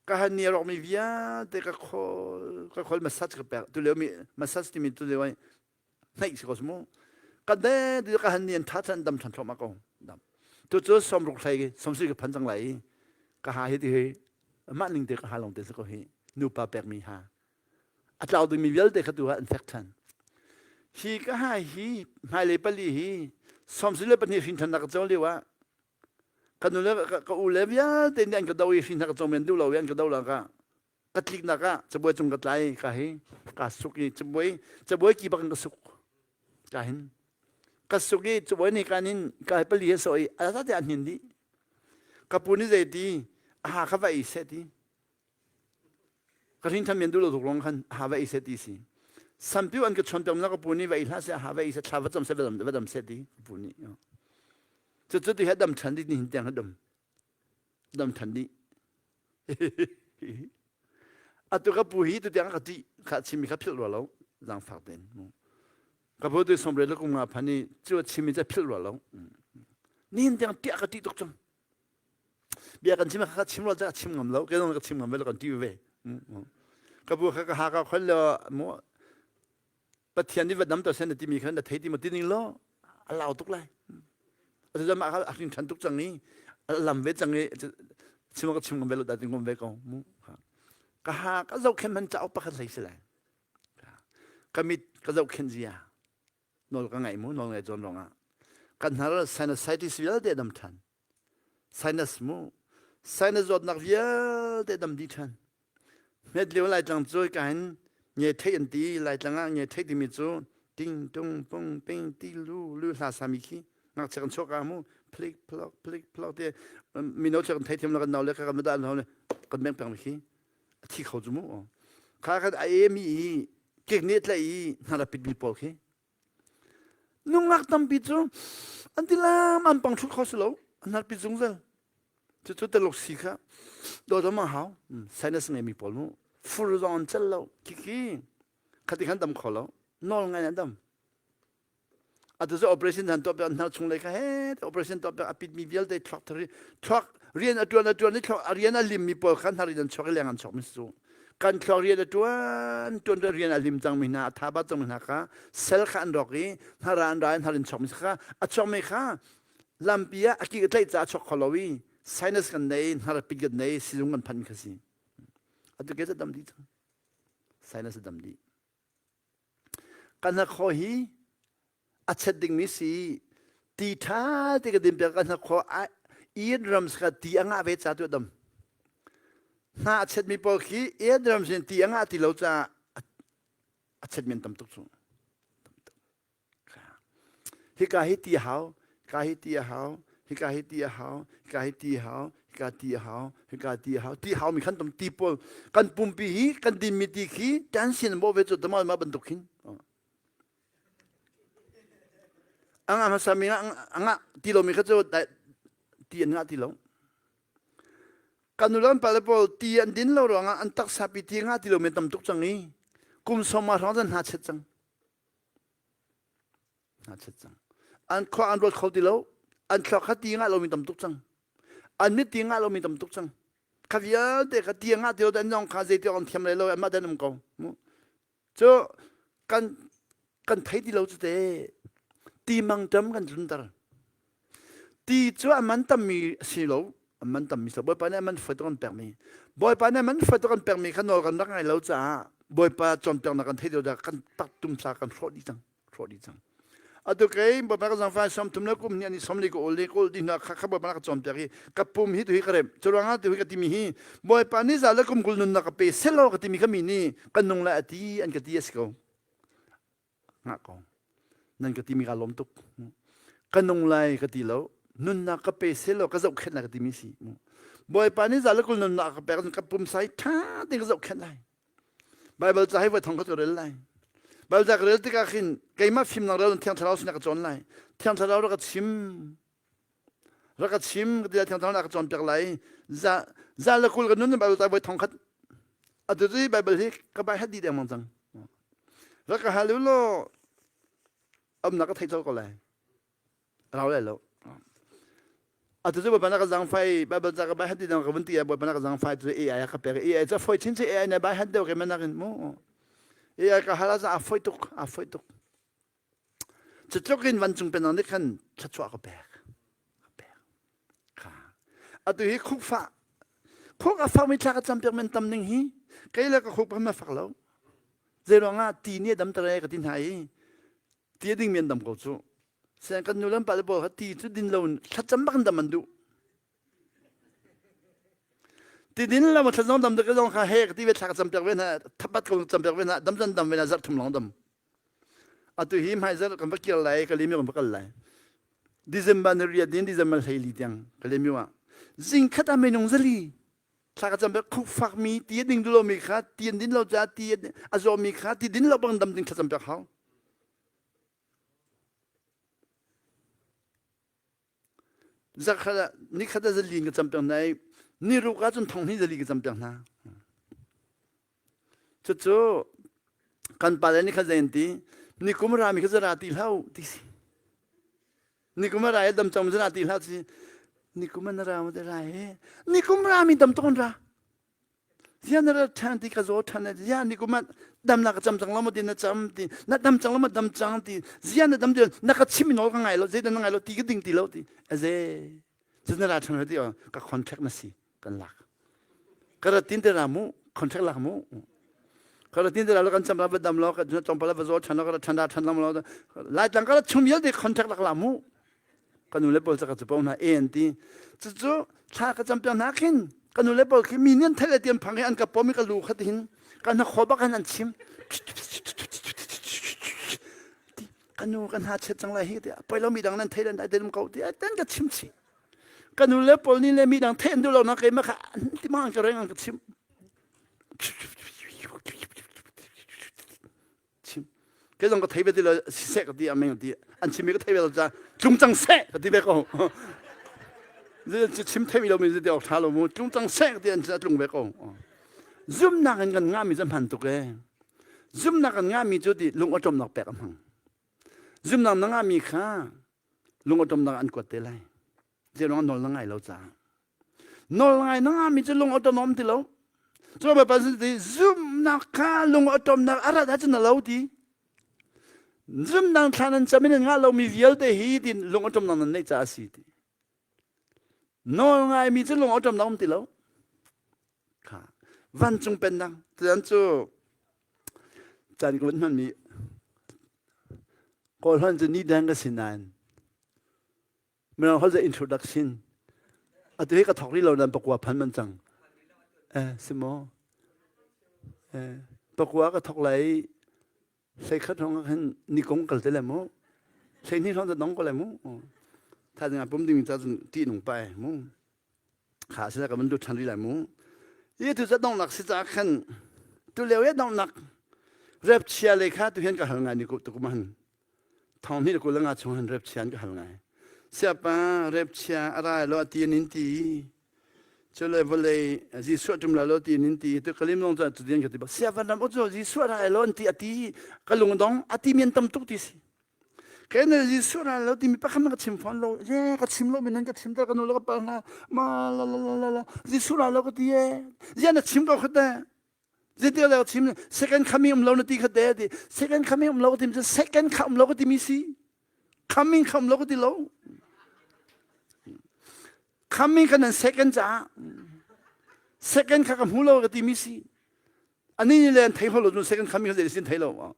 ka han ni rawk mi vialte ka khol ka khol massage ka pek tu leo mi massage timi tu leo ai hnaih si ko mu ka de tu ka han ni an tha chan dam than thloma ko dam tu cu som ruk thlai som si ka phan cang lai ka ha hi ti hi mah ning te ka ha long te si ko hi nupa pek mi ha a tlau ding mi vialte kha tu ha an fek than hi ka ha hi hmailei pali hi som si le pahnih hrin than nak ka lio ah ka nu le ka u le vialte nih an ka do i hrin hna ka cong men duh lo i an ka do la ka ka tliknak ah cabuai cung ka tlai ka hi ka suk i cabuai cabuai ki bak in ka suk ka hin ka suk i cabuai nih kan in ka hi pali he so i a te an hin dih ka pu nih zei ti a ha kha va i seh ti Ka hrin than men duh lo tuk lawng khan ha va ei seh ti si. Sampiu an ka chawn piak na ka pu nih va ei hlah seh ha va ei seh thla va cam seh va dam va dam seh ti ka pu nih. Cu cu ti he dam than dih ni hin tiang dam dam than dih. Atu ka pu hi tu tiang ka ti kha chimi kha philh rua lo zaangfak tein. Ka pu tu somre le kum nga phan i cu chimi ca philh rua lo. Nihin tiang tiah ka ti tuk cang. Bia kan chim kha chim lo ka chim ngam lo ke zong ka chim ngam ve lo kan ti ve ka bu kha ka ha ka khol lo mu pathian nih va dam to sen na timi kha na thei ti ma ti ning lo a lau tuk lai atu zama kha a hrin than tuk cang i a lam ve cang i chim ka chim ngam ve lo da ti ngam ve ko mu ka ha ka zohkhen man cauk pakhat hlei si lai ka mit ka zohkhen zia nawl ka ngaih mu nawl ngaih cawn rongah kan hnar sinusitis vialte dam than Sinus mu. Sinus zawtnak vialte dam dih ṭhan. Hmet lio Laitlang cu ka hin nge theih an ti. Laitlang ah nge theih timi cu ting tung pung ping ti lu lu hla sami khi ngakchia kan chuak ka mu phlik phlok phlik phlok te mino che kan thei thiam lo kan nau le ka kan da lo kan beng peng khi a thi kho cu mu kha kan a emi i kek ne tlai i hna la pit mi pawl khi Nungak tampi cu an tilam an pang thut kho si lo an hnarpi zungzal. Cucu taluk si kha dawdom a hau. Sinus ngeimi pawl mu fur zong an cel lo khikhi khati khan dam kho lo nawl ngai an dam. Atu cu operation han tuah piak an hnar chung lei kha he operation tuah piak a pit mi vialte thluak thari thluak rian a tuan a tuan i thluak a rian a lim mi pawl kha hnar in an chuak i leng an chuak mi su. Kan thluak rian a ṭuan ṭuan rian a lim cangmi hna a thaba cangmi hna kha sel kha an rawk i hnara an ra i hnar in chuakmi kha a chuakmi kha lampi ah a ki a tlaih caah a chuak kho lo i sinus kan nei hnar pit kan nei sizung kan phanh kha si atu ke dam dih cang sinus a dam dih kan hnakhaw hi a chet dingmi si ti ṭha te ka din piak ka hnakhaw eardrums kha ti a ngah ve ca tu a dam hna a chetmi pawl khi eardrums in ti a ngah ti lo caah a chetmi an tam tuk cu hika hi ti a hau hika hi ti a hau hika hi ti a hau hika hi ti a hau hika ti a hau hika ti a hau ti hau mi khan tam ti pawl kan pumpi hi kan dinmi ti khi tension bo ve cu tama ma bantuk hin A ngah hmasa mi a ngah ti lomi kha cu ti an ngah ti lo. Kan nu le kan pale pawl ti an din lo ruangah an taksa pi ti ngah ti lomi an tam tuk cang i kum sawma hrawng cun hna chet cang. Hna chet cang. An khua an ruat kho ti lo. An thluak kha ti ngah lomi tam tuk cang. An mit ti ngah lomi tam tuk cang. Kha vialte kha ti ngah ti lo an nong kha zei ti an thiam lai lo anmah den um ko. Cu kan kan thei ti lo cu te ti mangṭam kan tlunter. Ti cu a man tammi a si lo. A man tammi si lo. Bawipa nih a man fai tuk an pekmi. Bawipa nih a man fai tuk an pekmi kha nawl kan rak ngai lo caah Bawipa cawnpiaknak kan thei ti lo caah kan taktum sa kan hrawh dih cang. Hrawh dih cang. Atu kei Bawipa ka zangfah 30 le kum hnih ani 40 ka ul i ka ul dih hnu ah kha kha Bawipa ka cawnpiak i ka pum hi tu hi ka remh. Cu ruangah tu hi ka timi hi Bawipa nih za le kum 20 nunnak ka pe selaw ka timi kha mi nih kan nung lai a ti an ka ti a si ko. Ngah ko. Nan ka timi ka lawm tuk. Ka nung lai ka ti lo. Nunnak ka pe selaw ka zohkhenh lai ka timi si. Bawipa nih za le kul nunnak ka pek ka pumsa hi ṭha tein ka zohkhenh lai. Baibal ca hi voi thong khat ka rel lai. Bible ca ka rel tikah khin keimah fimnak rel in Thiang Thlarau sinah ka cawn lai. Thiang Thlarau rak ka chim. Rak ka chim ka ti lai Thiang Thlarau rak ka cawnpiak lai. Za za le 20 ka nun Bible ca voi thong khat. Atu cu Bible hi ka bai hat dih dengmang cang. Rak ka hal u law amnak ka thei colh ko lai. Rau lai lo. Atu cu Bawipa na ka zangfai Bible ca ka bai hat ti dang ka vun ti ai Bawipa na ka zangfai cu AI ka pek AI ca foi chin AI na bai hat deuh ke manak in mu AI ka hal a foi tuk a foi tuk cu tluk in vancung penang nih khan thluachuah ka pek ka pek kha atu hi khuk fa khuk a fakmi thla ka cam piak men tam ning hi kei le ka khuk pa ma fak lo zei ruangah ti nih dam tere ka ti hna i ti a ding mi an dam ko cu Siang kan nu le pa le pawl kha ti cu din lo in thlacam bak in dam an duh. Ti din lo thlacam dam dek zong kha he ka ti ve thla ka cam piak ve hna thapat ko cam piak ve hna dam zan dam ve hna zarh thum long dam. Atu hi hmai zarh kan va kir lai ka lemi kan va kal lai. December ni riat din December hleili tiang ka lemi ah zing khat ah minung zali thla ka cam piak khuk fak mi ti a ding duh lo mi kha ti an din lo caah ti a zaw mi kha ti din lo bang dam ding thlacam piak hau. Zakhat ah nikhat ah zali in ka campiak hna i niruk ahcun thonghnih zali ka campiak hna. Cucu kan pale nih kha zei an ti nikum rami kha zara ti hlah ti si. Nikum a ra i dam cang zara ti hlah si. Nikum an ra ma te ra he. Nikum rami dam tuk an ra. Zia na ra ṭhan ti ka zaw ṭhan zia ni kum ah dam na ka cam cang lo maw ti na cam ti na dam cang lo maw dam cang ti zia na dam ti na ka chim nawl ka ngai lo zeidah na ngai lo ti ka ding ti lo ti aze cu na ra ṭhan ti ka contract na si kan lak ka ra tin te ra mu contract lak mu ka ra tin te ra lo kan cam la va dam lo ka tlawmpal va zaw ṭhan lo ka ra ṭhan ra ṭhan lo lai tlang ka ra chung vialte contract lak la mu ka nu le pawl ca ka cu hna e an ti cucu thla ka campiak hna khin ka nu le pawl khi mi nih an theih le ti an phang i an ka pom i ka lu kha tihin ka hnakhaw bak in an chim ka nu ka hna chet cang lai hi ti poi lo mi dang nan thei le dai dum ko ti ten ka chim chi ka nu le pawl nih le mi dang theih an duh lo na keimah kha ti ma an ka reng an ka chim chim kei zong ka thei ve ti lo siseh ka ti ameng ti an chimmi ka thei ve lo ca tlung cang seh ka ti ve ko chim thei lo mi ti awk tha lo mu tlung cang seh ka ti an tlung ve ko zumnak in kan ngah mi cu hman tuk e zumnak kan ngah mi cu ti lung awṭawmnak pek a hmang zumnak na ngah mi kha lung awṭawmnak an kuat te lai zei nawl na ngai lo caah Nawl ngai na ngami cu lung awṭawm a um ti lo. Cu Bawipa sin ti zumhnak kha lung awṭawmnak a rat ahcun a lo ti. Zumnak thla nan cam in nan ngah lomi vialte hi tin lung awṭawmnak nan neih caah a si ti. Nawl ngaimi cu lung awṭawmnak um ti lo. Kha vancung pennak tian cu caan ka vun hmanmi kawl hon cu ni deng ka si nain Mirang holh introduction. Atu hi ka thok rih lo nan pakua phan man cang. Eh, si maw? Eh, pakua ka thok lai hlei khat hrawng khan ni kong kal te le mu. Hlei hnih hrawng dong ko le mu. Tha ding pum ding ca cun ti nung pa mu. Kha sila ka man du than ri lai mu. I tu za dong nak si ca khan tu leo ye dong nak rep chia le kha tu hian ka hal ngai ni ko tu man. Thong hnih le 25 chung han rep chia an ka hal ngai. Siapa rep chia a rai lo ti nin ti. Cule vawlei Jesuh tum la lo ti nin ti. Tu kalim long cu tu ka ti ba. Siapa ram ucu Jesuh rai lo an ti ati ka lung dong ati mian tam tuk ti si. Ke ne Jesuh rai lo ti mi pakhat ka chim fawn lo. Ye ka chim lo mi nan ka chim ta ka nu lo ka pa na ma la la la la la Jesuh rai lo ka ti ye. Zia na chim ko khate. Zeiti le chim second coming um lo na ti kha te ti second coming um lo ka ti second kha um lo ka ti mi si coming kha um lo ka ti lo coming kha nan second ca second kha ka hmu lo ka ti mi si ani ni le an thei lo nu second coming kha sin thei lo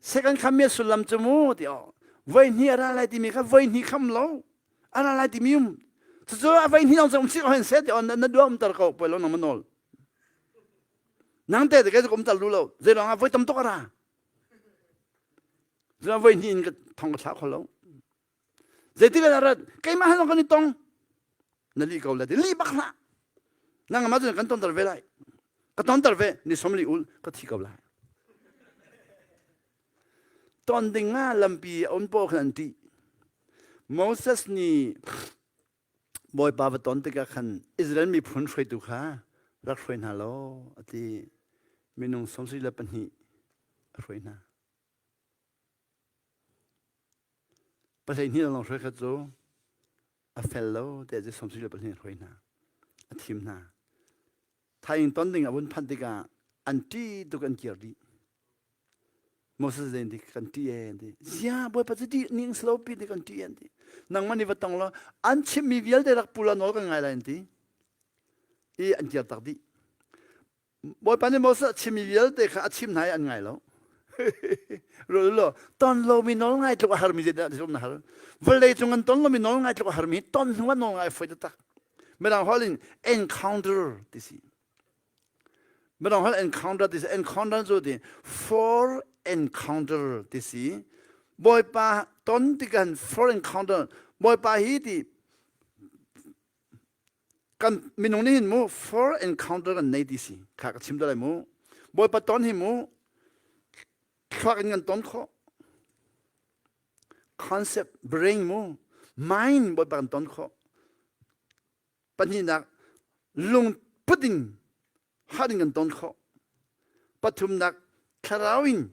second coming sullam cu mu ti o voi hnih a ra lai ti mi kha voi hnih kham lo a ra lai ti mi um cucu a voi hnih long um si ko hen se ti on na duam tar ko poi lo nang manol Nang te te ka um tal lu lo. Zei lawng ah voi tam tuk a ra. Zei voi hnih in ka thong ka thla kho lo. Zeitik ah rat keimah han kan i tong. Na li ko la ti li bak hlah. Nang ma cun kan ton tar ve lai. Ka ton tar ve ni som li ul ka thi ko lai. Ton ding ah lampi a um paoh khan an ṭih. Moses nih Bawipa va ton tikah khan Israel miphun hruaitu kha rak hruai hna law a ti. Minung 72 a hruai hna. Pahleihnih lawng hruai kha cu a fel lo tiah cu 72 a hruai hna. A thim hna. Thaing ton ding a vun phanh tikah an ṭih tuk an kir dih. Moses zei ti kan ṭih e an ti. Zia Bawipa cu ṭih ning si lo pi ti kan ṭih an ti. Nangmah nih va tong law an chimmi vialte rak pu law nawl kan ngai lai an ti. I an kir tak dih. Bawipa nih Moses a chimmi vialte kha a chim hna i an ngai lo. Ruah law ton lomi nawl ngai tluk a harmi zeidah na har. Vawlei cung an ton lomi nawl ngai tluk a harmi ton hnu ah nawl ngai foi taktak. Mirang holh in encounter ti si. Mirang holh encounter ti si. Encounter cu ti for encounter ti si. Bawipa ton tikhan for encounter Bawipa hi ti kan minung nih hin mu for encounter kan nei ti si. Kha ka chim lai mu. Bawipa ton hi mu thluak in kan ton khawh. Concept brain mu mind Bawipa kan ton khawh. Pahnihnak lungput in heart in kan ton khawh. Pathumnak thlarau in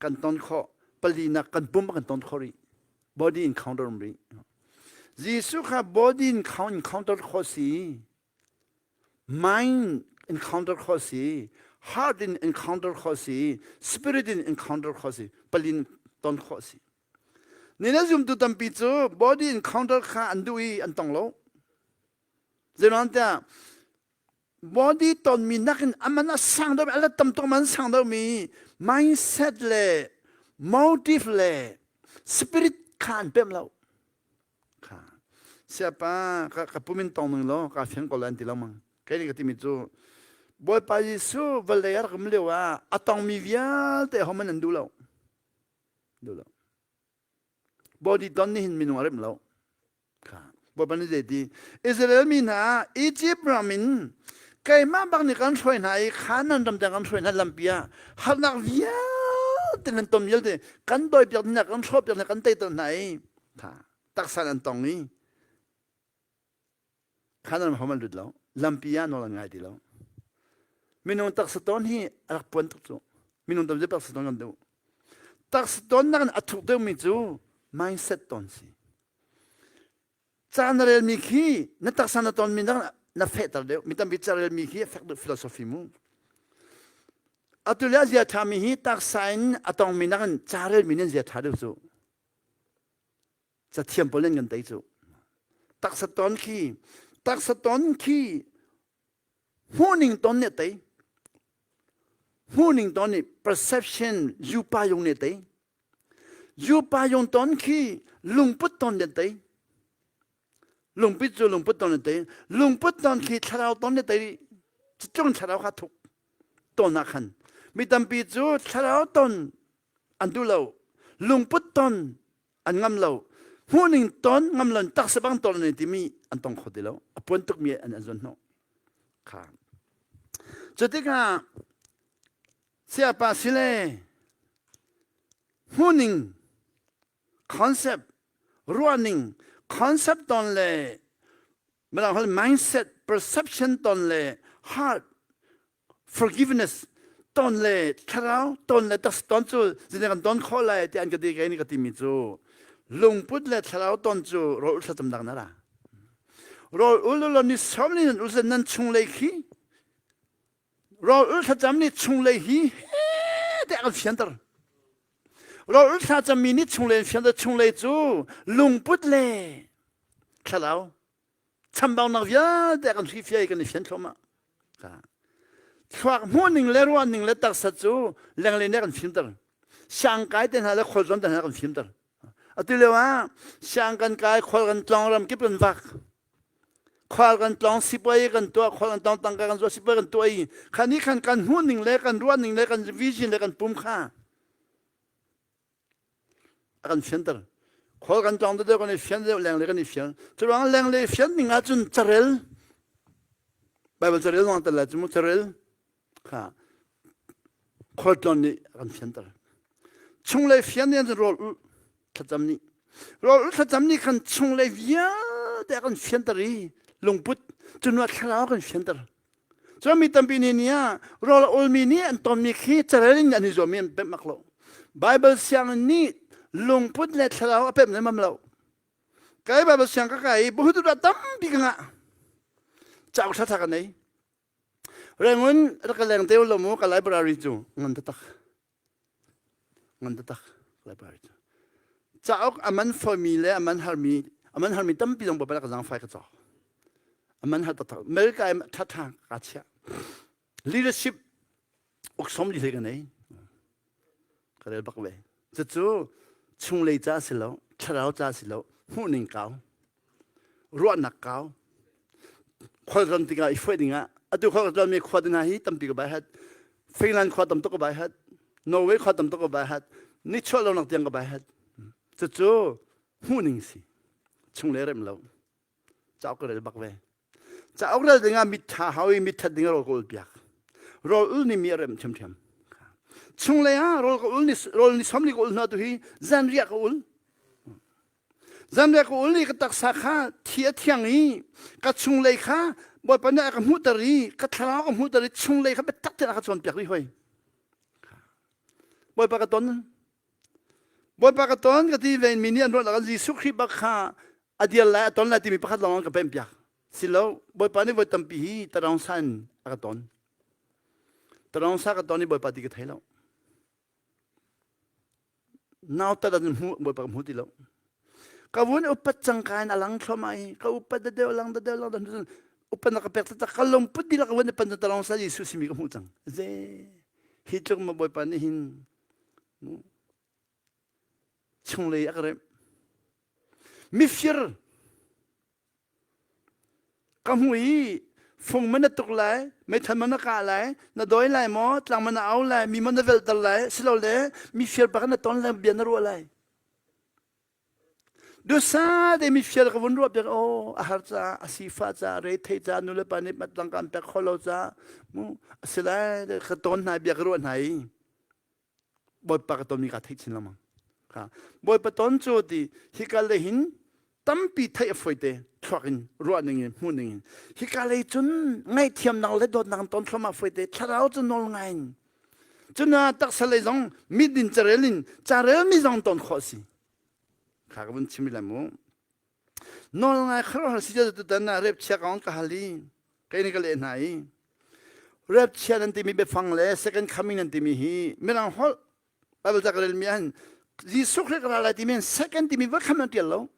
kan ton khawh. Palinak kan pum kan ton khawh rih. Body encounter um rih. Jesuh kha body encounter khawh si. Mind encounter khawh si. Heart in encounter khawh si. Spirit in encounter khawh si. Palin ton khawh si. Nina zumtu tampi cu body encounter kha an duh i an tong lo. Zeiruangtiah body tonmi nakin aman a sang deuhmi, a let tam tuk man sang deuhmi mindset le motive le spirit kha an pemh lo. Kha siapa ka, ka pumin tong ning law ka fiang ko lai an ti lengmang. Kei nih ka timi cu Bawipa Jesuh vawlei a rak um lio ah a tongmi vialte homan an duh lo. Duh lo. Body ton nih hin minung a remh lo. Kha. Bawipa nih zei ti? Israel mi hna Egypt ram in keimah bak nih kan hruai hna i Canaan ram tiang kan hruai hna lampi ah harnak vialte nan ton vialte kan dawipiak hna kan hrawhpiak hna kan teiter hna i tha taksa an tong i Canaan ram an lut lo. Lampi ah nawl an ngai ti lo. Minung taksa ton hi a rak puan tuk cu. Minung tam taksa ton kan duh. Taksa ton nak in a thuk deuhmi cu mindset ton si. Ca na relmi khi na taksa na tonmi nak na fehter deuh. Mi tampi ca relmi khi a fek deuh philosophy mu. Atu le a zia ṭhami hi taksa in a tongmi nak in ca relmi nih an zia ṭha deuh cu. Cathiam pawl nan kan tei cu. Taksa ton khi, taksa ton khi hmuhning ton nih tei. Hmuhning ton nih perception yupa yung nih tei. Yupa yung ton khi lungput ton nih tei. Lungput cu lungput ton nih tei. Lungput ton khi thlarau ton nih tei. Cutlung thlarau kha thuk ton ah khan. Mi tampi cu thlarau ton an duh lo. Lungput ton an ngam lo hmuhning ton ngam lo taksa bang ton ne timi an tong kho ti lo a puan tukmi an an zon hnawh kha cu tikah siapa sile hmuhning concept ruahning concept ton le mirang hol mindset perception ton le heart forgiveness ton le thlarau ton le tas ton cu zine kan ton khawh lai ti an ka ti kai ni ka timi cu lungput le thlarau ton cu rawl ul thlacam dak na ra rawl ul lo ni som ni nan ul nan chung lei khi rawl ul thlacam ni chung lei hi he te kan fianter rawl ul thlacam mi ni chung lei fianter chung lei cu lungput le thlarau chambaunak vialte kan hrifiai kan i fian thluahmah thluak hmuhning le ruahning le taksa cu lenglei nih kan fimter siangkai te hna le khualzawn te hna kan fimter atu lio ah siang kan kai khual kan tlong ram kip kan vak khual kan tlong sipuai kan tuah khual kan tlong tangka kan zuah sipuai kan tuah i khani khan kan hmuhning le kan ruahning le kan vision le kan pum kha a kan fianter khual kan tlawng deuh kan i fian deuh lenglei kan i fian curuang lenglei fian ning ahcun carel Bible carel zong tel lai cu mu carel kha khualtlawn nih a kan fianter. Chunglei fian nih an rawl ulh thlacam nih. Rawl ulh thlacam nih khan chunglei vialte a kan fianter i lungput cunah thlarau a kan fianter. Cun mi tampi nih ni ah rawl a ulmi nih an tonmi khi carel in an i zuammi an pemh bak lo. Bible sianginn nih lungput le thlarau a pemh lemmam lo. Kai Bible siang ka kai i buhutu dah tampi ka ngah. Cauk ṭhaṭha ka nei. Rangoon rak ka leng te lo mu ka library cu ngan taktak. Ngan taktak library cu. Cauk a man fawimi le a man harmi a man harmi tampi zong bapak ka zaangfai ka cawk. A man har taktak. America i ṭhaṭha ka chiah. Leadership uksom li hlei ka nei. Ka rel bak ve. Cucu chunglei ca si lo, thlarau ca si lo, hmuhning kau. Ruahnak kau. Khualram tikah i fuai dingah atu khua ka mi khua te hna hi tampi ka bai hat. Finland khua tam tuk ka bai hat. Norway khua tam tuk ka bai hat. Nichuah lo nak tiang ka bai hat. Cucu hmuhning si. Chunglei rem lo. Cauk ka rel bak ve. Cauk rel dingah mit ṭha hau i mit ṭhat dingah rawl ka ul piak. Rawl ul nih mi a rem ṭhiamṭhiam. Chunglei ah rawl ka ul ni rawl ni som ni ka ul hna tu hi zanriah ka ul. Zanriah ka ul i ka taksa kha thi a thiang i ka chunglei kha Bawipa nih a ka hmuhter i ka thlarau ka hmuhter i chunglei kha biatak tein a ka cawnpiak rih hoi. Bawipa ka ton. Bawipa ka ton ka ti ve mi nih an ruah lo Jesuh Khrih bak kha a dir lai a ton lai timi pakhat lawng an ka pemh piak. Silo Bawipa nih voi tampi hi tarong sa in a ka ton. Tarong sa ka ton i Bawipa ti ka thei lo. Nautat an hmu Bawipa ka hmu ti lo. Ka vun upat cang ka in a lang thluahmah i ka upat da deuh lang da deuh lang da upat na ka pek taktak ka lungput dihlak ka vun i pan tarong sa Jesuh simi ka hmuh cang. Ze hi tluk ma Bawipa nih hin chunglei a ka remh. Mifir ka hmu i fung man na tuk lai, meithal man na kah lai, na dawi lai maw, tlang man na au lai, mi man na velhter lai, silole mifir bak na ton lai, bia na ruah lai. Dusa te mifir ka vun ruah piak oh a har ca a sifa ca re thei ca nu le pa nih matlang ka an pek kho lo ca mu asilai ka ton hna bia ka ruah hna i Bawipa ka tonmi kaa theih chin lengmang. Kha Bawipa ton cu ti hika lei hin tampi theih a fawi te thluak in ruah ning in hmuh ning in hika lei cun ngaihthiamnak le dawtnak in ton thluahmah fawi te thlarau cu nawl ngai in cuna taksa lei zong mit in carel in carel mi zong ton khawh si kha ka vun chim lai mu Nawl ngai khuaruahhar si tutan ah rep chia kong ka hal i kei nih ka leh hna i rep chia nan timi biafang le second coming nan timi hi mirang holh Bible ca ka relmi ahhin Jesuh Khrih ka ra lai timi second timi va kham nan tial lo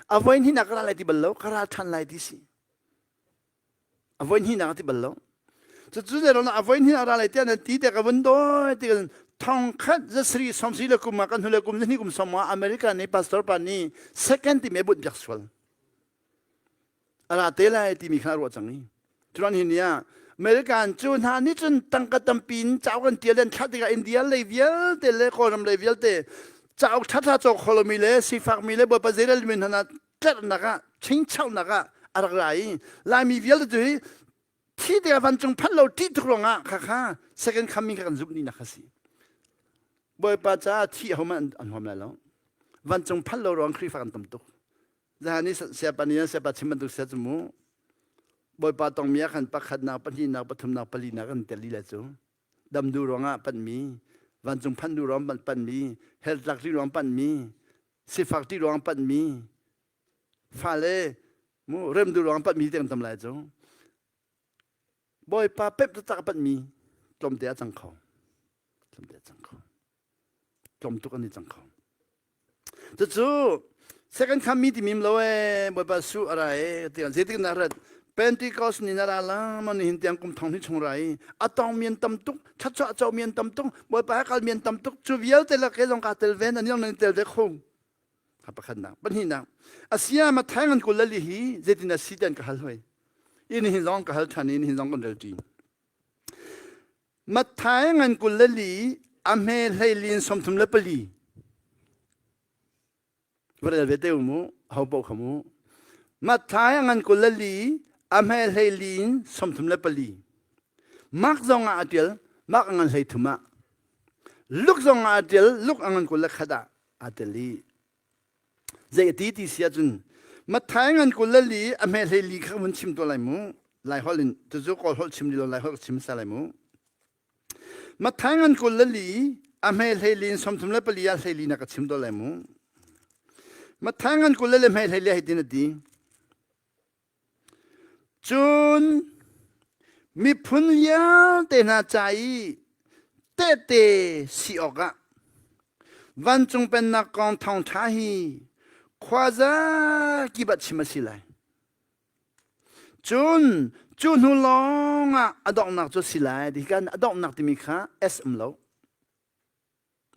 a voi hnihnak ka ra lai ti bal lo ka ra ṭhan lai ti si A voi hnihnak a ti bal lo. Cucu zeiruang a voi hnih a ra lai tiah nan ti te ka vun dawi ti kan thong khat zasri sawmsarih le kum ah kan hnulei kum zahnih kum sawm ah America nih pastor pa nih second timi a bunh piak sual. A ra te lai timi kha a ruah cang i. Curan hi ni ah American cu hna nih cun tangka tampi in cauk an tial an thlah tikah India lei vialte le Kawlram lei vialte cauk ṭhaṭha cawk kho lomi le sifakmi le Bawipa zeirel mi hna tlerhnak ah chingchauhnak ah a rak ra i Laimi vialte cu hi thi tikah vancung phanh lo ṭih tuk ruangah khakha second coming kha kan zumh dihnak kha si. Bawipa caah thi ahohmanh an huam lai lo. Vancung phanh lo ruang Khrihfa kan tam tuk. Zahan i siapa nih siapa chim bantuk sia cu mu. Bawipa tongmi ah khan pakhatnak, pahnihnak, pathumnak, palinak kan tel lila cu. Dam duh ruangah panhmi, vancung phanh duh ruang panhmi, hell tlak ri ruang panhmi, sifak ti ruang panhmi fale mu rem duh ruang panhmi te kan tam lai cu bawipa pep taktak a panhmi tlawmte a cang kho tlawmte a cang kho tlawm tuk an i cang kho cucu second coming ti mim lo e bawipa su a ra e ti zeitik na rat Pentecost ni na ra la ma ni hin tiang kum thong ni chung ra i a tong mian tam tuk thatchuah cho mian tam tuk bawipa kal mian tam tuk cu vialte lak ke zong ka tel ve nan yong nan tel ve kho ha pakhatnak pahnihnak asia ma thai ngan kul li hi zeitin a si ten ka hal hoi in hin zong ka hal than in hin zong kan rel ṭi Matthai ngan 24 a hme hleilin 34 Va rel ve te u mu, ho paoh kha mu. Matthai a ngan 24, a hme hleili in 34. Mark zong ah a ṭial, Mark a ngan 33 ah. Luke zong ah aa ṭial Luke a ngan 21 ah aa tel i zei a ti ti si ahcun Matthai ngan 24 a hme 14 kha vun chim tuah lai mu. Lai holh in cucu Kawl holh chim lo Lai holh chim sa lai mu. Matthai ngan 24 a hme 14 in 34 ah 14 na ka chim tuah lai mu. Matthai ngan 24 hme 14 hei tin a ti. Cun miphun vialte hna ca i tehte si awkah vancung pennak kong thawngṭha hi khuaza kip ah chim a si lai. Cun cu hnu lawngah a donghnak cu a si lai. Ti kan a donghnak timi kha S um lo.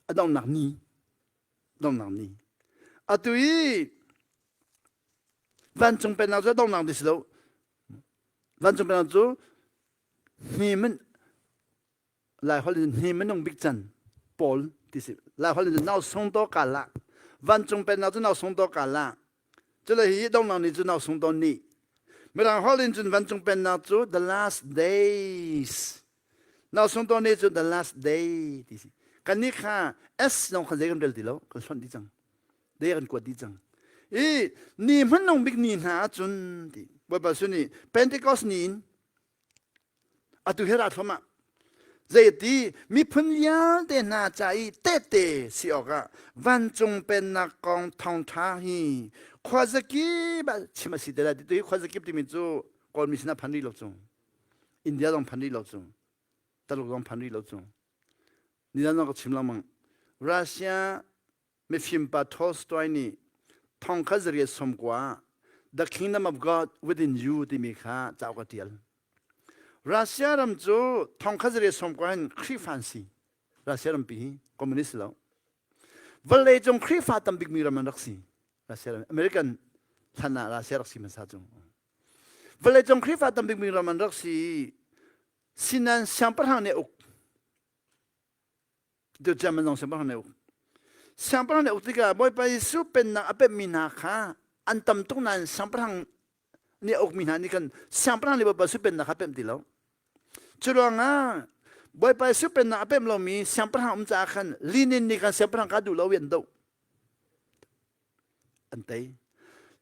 A donghnak ni. Donghnak ni. Atu i Vancung pennak cu donghnak ti si lo. Vancung pennak cu hni min Lai holh in hni minung bik can pawl ti si. Lai holh in nau sung to ka la. Vancung pennak cu nau sung to ka la. Cule hi donghnak ni cu nau sung to ni. Mirang holh in cun vancung pennak cu the last days. Nau sung to ni cu the last day ti si. Kan nih kha S zong kha zei kan rel ti lo. Kan hlonh dih cang. Dei kan kuat dih cang. I ni hmanung bik ni hna ahcun ti Bawipa Jesuh nih Pentecost ni in atu hi ra thluahmah. Zeiti miphun vialte hna ca i tehte si awkah vancung pennak kong thawngṭha hi khuazakip ah chim a si te lai. Ti tu hi khuazakip timi cu Kawlmi sinah phan rih lo cu. India zong phan rih lo cu. Taluk zong phan rih lo cu. Nizan zong ka chim lengmang. Russia Mifimpa Tolstoy nih thongkhat 890 The Kingdom of God Within You timi kha cauk a ṭial. Russia ram cu thongkhat 890 hin Khrihfa an si. Russia rampi hi communist lo. Vawleicung Khrihfa tam bikmi ram an rak si. Russia ram, American hlan ah Russia rak si hmasa cu. Vawleicung Khrihfa tam bikmi ram an rak si. Sinan siangpahrang nih uk. Tu German zong siangpahrang nih uk. Siangpahrang nih uk tikah Bawipa Jesuh pennak a pemmi hna kha an tam tuk nain siangpahrang nih a ukmi hna nih khan siangpahrang nih Bawipa Jesuh pennak kha pemh ti lo. Cu ruangah Bawipa Jesuh pennak a pemh lomi siangpahrang um caah khan Lenin nih khan siangpahrang kha duh lo i an doh. An tei.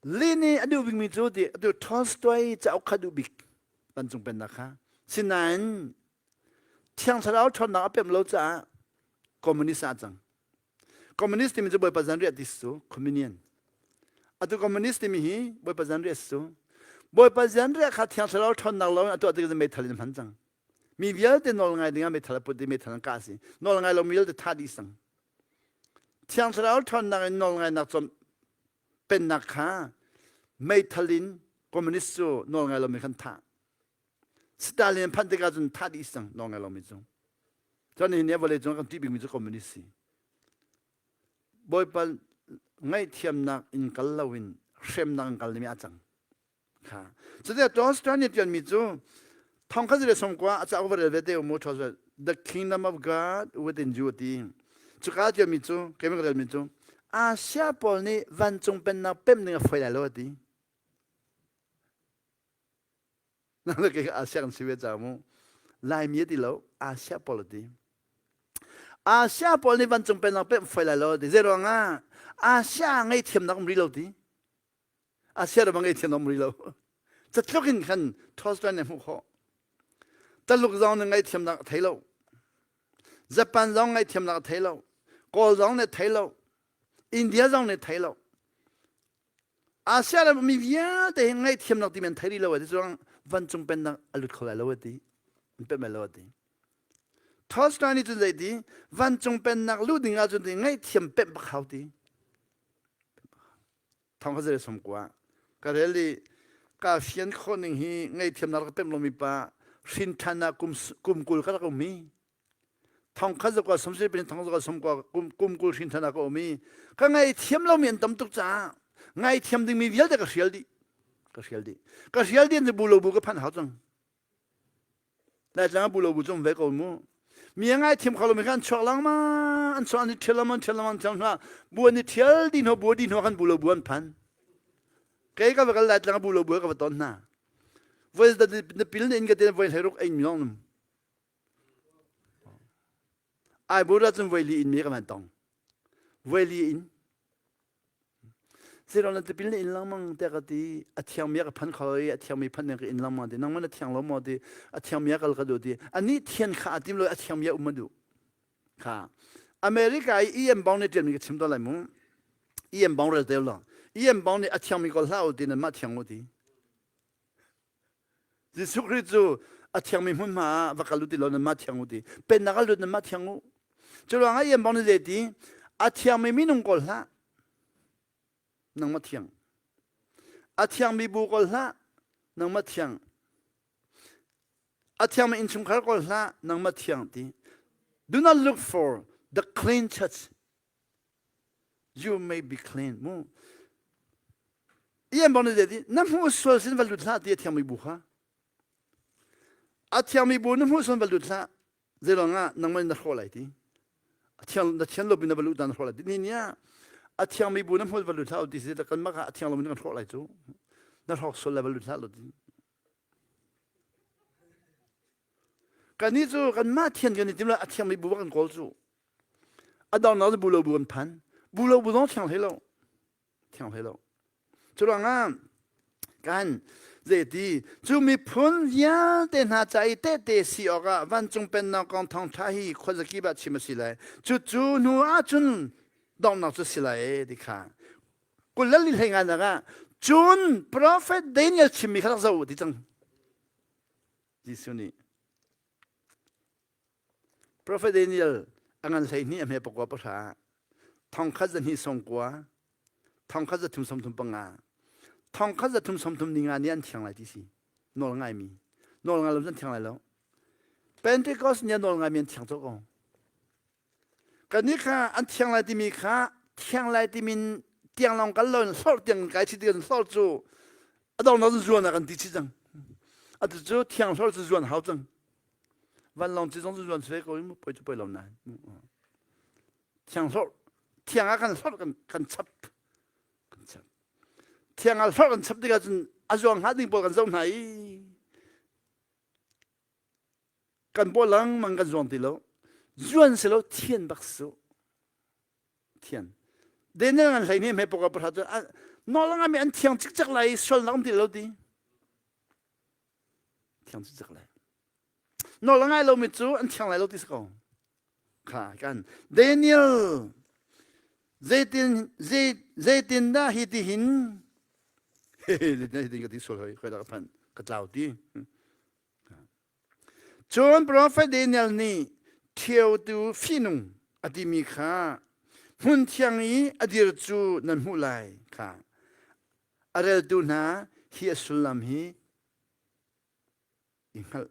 Lenin a duh bikmi cu ti atu Tolstoy cauk kha duh bik vancung pennak kha. Sinain Thiang Thlarau ṭhawnnak a pemh lo caah communist ah cang. Communist timi cu Bawipa zanriah ti cu communion. Atu communist timi hi Bawipa zanriah si cu. Bawipa zanriah kha Thiang Thlarau ṭhawnnak lo in a tuah tik meithal in hman cang. Mi vialte nawl ngai dingah meithal a put i meithal an kah si. Nawl ngai lo mi vialte thah dih sang. Thiang Thlarau ṭhawnnak in nawl ngainak cawm pennak kha meithal in communist cu nawl ngai lomi khan thah. Stalin phanh tikah cun thah dih cang nawl ngai lomi cu. Cun nihin ni vawlei cung kan ṭih bikmi cu communist si. Bawipa ngaihthiamnak in kal loin hremnak in kal dingmi a cang. Kha. Cuticah Tolstoy nih ṭialmi cu thongkhat le sawmkua a cauk va rel ve te u mu Tolstoy The Kingdom of God Within You ti. Cuka ṭialmi cu keimah ka relmi cu Asia pawl nih vancung pennak pemh ding a fawi lai lo a ti. Nang ke Asia kan si ve ca mu. Laimi a ti lo, Asia pawl a ti. Asia pawl nih vancung pennak pemh foi lai lo ti. Zei ruangah Asia ngaihthiamnak um rih lo ti. Asia ram ngaihthiamnak um rih lo. Catluk in khan Tolstoy nih hmuh khawh. Taluk zong nih ngaihthiamnak a thei lo. Japan zong ngaihthiamnak a thei lo. Kawl zong nih thei lo. India zong nih thei lo. Asia ram mi vialte hi ngaihthiamnak timi an thei rih lo a ti cuang vancung pennak a lut kho lai lo a ti an pemh lai lo a ti Tolstoy nih cun zei ti vancung pennak luh ding ahcun ti ngaihthiam pemh bak hau ti thong kha zere som kwa ka rel i ka fian khawh ning hi ngaihthiamnak rak pemh lomi pa hrin ṭhan ah kum kum 20 ka rak um hi thong khat zakua som si pin thong zakua som kwa kum kum 20 hrin thana ka um i ka ngaithiam lomi an tam tuk caah ngaithiam dingmi vialte ka hrial dih ka hrial dih ka hrial dih bu lo bu ka phanh hau cang Laitlang bu lo bu cung ve ko mu mi a ngaithiam kho lomi kha an chuak lengmang an chuak an i ṭhial lengmang ṭhial lengmang ṭhial hna bu an i ṭhial dih hnu bu dih hnu khan bu lo bu an phan kei ka va kal Laitlang bu lo bu ka va ton hna voi na pil na in ka te voi hlei ruk ein mi long num. Aibur ah cun voili in mi ka van tong. Voili in. Zeirong na tipil na in lengmang tiah ka ti. A thiangmi a ka phan kho i a thiangmi phan ding ka in lengmang ti. Nangmah na thiang lo maw ti. A thiangmi a kal ka duh ti. Anih thian kha a tim lo i a thiangmi a um a duh. Kha. America i EM bang nih ṭialmi ka chim tawn lai mu. EM bang rel te lo. EM bang nih a thiangmi kawl hlah u ti nan mah thiang u ti. Jesuh Khrih cu a thiangmi hmunhma ah va kal u ti law nanmah thiang u ti. Pennak ah lut nanmah thiang u. Cu ruangah ian bang ni le ti a thiangmi minung kawl hlah. Nangmah thiang. A thiangmi bu kawl hlah. Nangmah thiang. A thiangmi innchungkhar kawl hlah. Nangmah thiang ti. Do not look for the clean church. You may be clean. Mu. Ian bang na ti na hmuh sual sin va lut hlah ti a thiangmi bu kha. A thiangmi bu na hmuh sual va lut hlah. Zeiruang ah nangmah na hrawh lai ti. A thiang na thian lo bin na va lut na hrawh lai ti. Ni ni ah a thiangmi bu na hmuh va lut hlah ti si kan mah a thiang lo in kan hrawh lai cu. Na hrawk sual lai va lut hlah lo ti. Kannih cu kanmah thian kan i tim lo a thiangmi bu kan kawl cu. A dongnak cu bu lo bu kan phan. Bu lo bu zong thiang hlei lo. Thiang hlei lo. Cu ruangah kan zeiti cu miphun vialte hna ca i tehte si awkah vancung pennak kong thawngṭha hi khuazakip ah chim a si lai. Cucu hnu ahcun donghnak cu si lai e ti kha. Kul le li hlei nga ah cun profet Daniel chimmi kha rak zoh u ti cang. Jesuh nih Profet Daniel a ngan 12 a hme pakua pahra thongkhat zahnih sawmkua thongkhat zathum sawmthum panga thongkhat zathum sawmthum ninga ni an thiang lai ti si nawl ngaimi nawl ngai lo an thiang lai lo Pentecost ni a nawl ngaimi an thiang cawk ko Kannih kha an thiang lai timi kha thiang lai timin tiang lawng kal loin hlorh tiang kai chih tikah hlorh cu a donghnak cun zuan ah kan ti chih cang. Atu cu thiang hlorh cu zuan hau cang. Vanlawng ci zong cu zuan ve ko i poi cu poi lo nain. Thiang hlorh thiang ah kan hlorh kan kan chap kan chap. Thiang ah hlorh kan chap tikah cun a zuang hnga ding pawl kan zoh hna i Kan paw lengmang kan zuang ti lo. Zuan si lo thian bak su. Thian. Daniel ngan hlei ni hme poka pahra cu nawl ngami an thiang cikcek lai sualnak um ti lo ti. Thiang cikcek lai. Nawl ngai lomi cu an thiang lai lo ti si ko. Kha kan Daniel zeitin zei zeitin dah hi ti hin zeitin ka ti sual hoi khoi da ka phan ka tlau ti. Cun profet Daniel nih ṭhiotu fihnung a timi kha hmun thiang i a dir cu nan hmuh lai kha a reltu hna hi a sullam hi i hngalh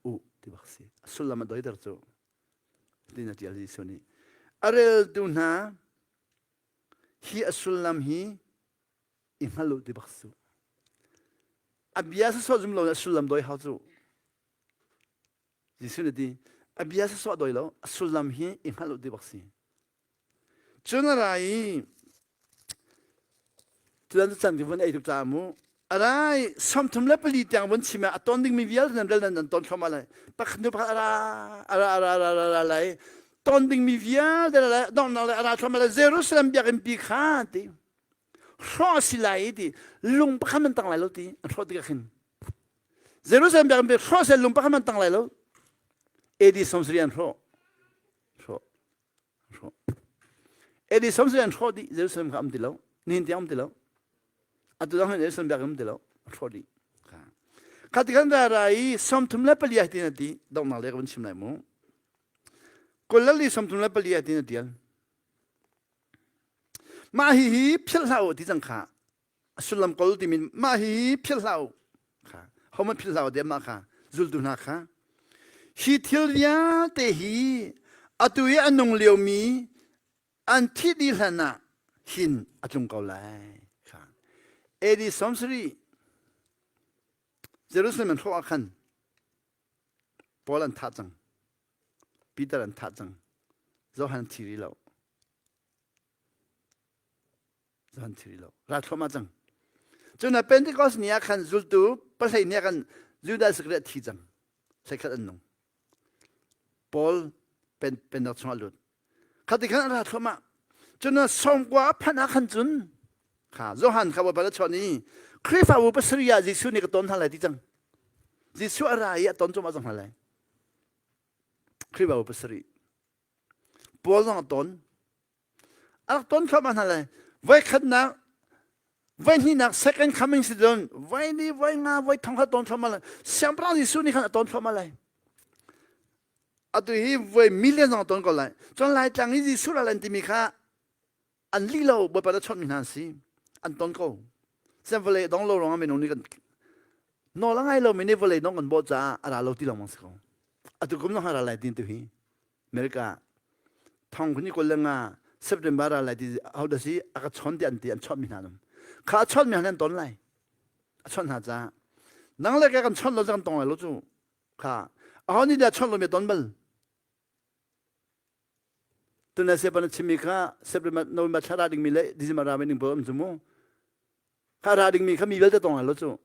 u ti bak si. A sullam a doiter cu tin a ṭial Jesuh nih. A reltu hna hi a sullam hi i hngal u ti bak su. A bia sawsawh zum lo a sullam doi hau cu. Jesuh nih ti a bia sawsawh doi lo a sullam hi i hngal u ti bak si. Cun a ra i tuan cu can vun ei tuk caah mu a rai 34 tiang vun chim ah a ton dingmi vialte nan rel nan nan ton thluahmah lai pakhat hnu pakhat a ra a ra a ra a ra a ra lai ton dingmi vialte lai donghnak lai a ra thluahmah lai Jerusalem biakinn pi kha ti hrawh a si lai i ti lung pakhat man tang lai lo ti an hrawh tikah khin Jerusalem biakinn pi hrawh seh lung pakhat man tang lai lo AD 70 an hrawh hrawh hrawh AD 70 an hrawh dih Jerusalem kha um ti lo nihin tiang um ti lo atu dang hin Jerusalem biakinn um ti lo hrawh dih kha ti khan ra ra i 34 ti na ti donghnak le ka vun chim lai mu kulali 34 ti na tial Mah hihi philh hlah u ti cang kha. A sullam kol timi mah hihi philh hlah u. Kha. Hohmanh philh hlah u ti mah kha zultu hna kha. Hi thil vialte hi atu i a nung liomi an thih dih hlan ah hin a tlung ko lai. Kha. AD 70 Jerusalem an hrawh ah khan Paul an thah cang. Peter an thah cang. Johan thi rih lo. Johan thi rih lo. Ra thluahmah cang. Cun Pentecost ni ah khan zultu pahlei ni ah khan Judas Iscariot thi cang. Thlekhat an nung. Paul. Pen pennak chungah lut. Khati khan a ra thluahmah. Cun sawmkua a phanh ah khan cun kha Johan kha Bawipa na chawn i Khrihfabu pasarih ah Jesuh nih ka ton hna lai ti cang. Jesuh a ra i a ton cuahmah cang hna lai. Khrihfabu pasarih. Paul zong a ton. A rak ton thluahmah hna lai. Voi khatnak voi hnihnak second coming si cun voi li voi nga voi thong kha ton thluahmah lai. Siangpahrang Jesuh nih khan a ton thluahmah lai. Atu hi voi million zong a ton ko lai. Cun Laitlang i Jesuh ral an timi kha an lih lo Bawipa na chawnhmi hna an si. An ton ko. Sian vawlei dong lo ruangah minung nih kan nawl a ngai lomi nih vawlei dong kan bawh caah a ra lo ti lengmang si ko. Atu kum zong ra lai tin tu hi. America thong kuni kol le nga September ra lai ti ho da si a ka chawn ti an ti an chawnhmi hna nam. Kha a chawnhmi hna an ton lai. A chawnh hna caah nang le ka kan chawnh lo kan tong lai lo cu. Kha aho nih dah chawnh lomi a ton bal? Tuna sepan a chimmi kha September November thla ra dingmi le December ra ding pawl um cu mu. Kha ra dingmi kha mi vialte tong lai lo cu.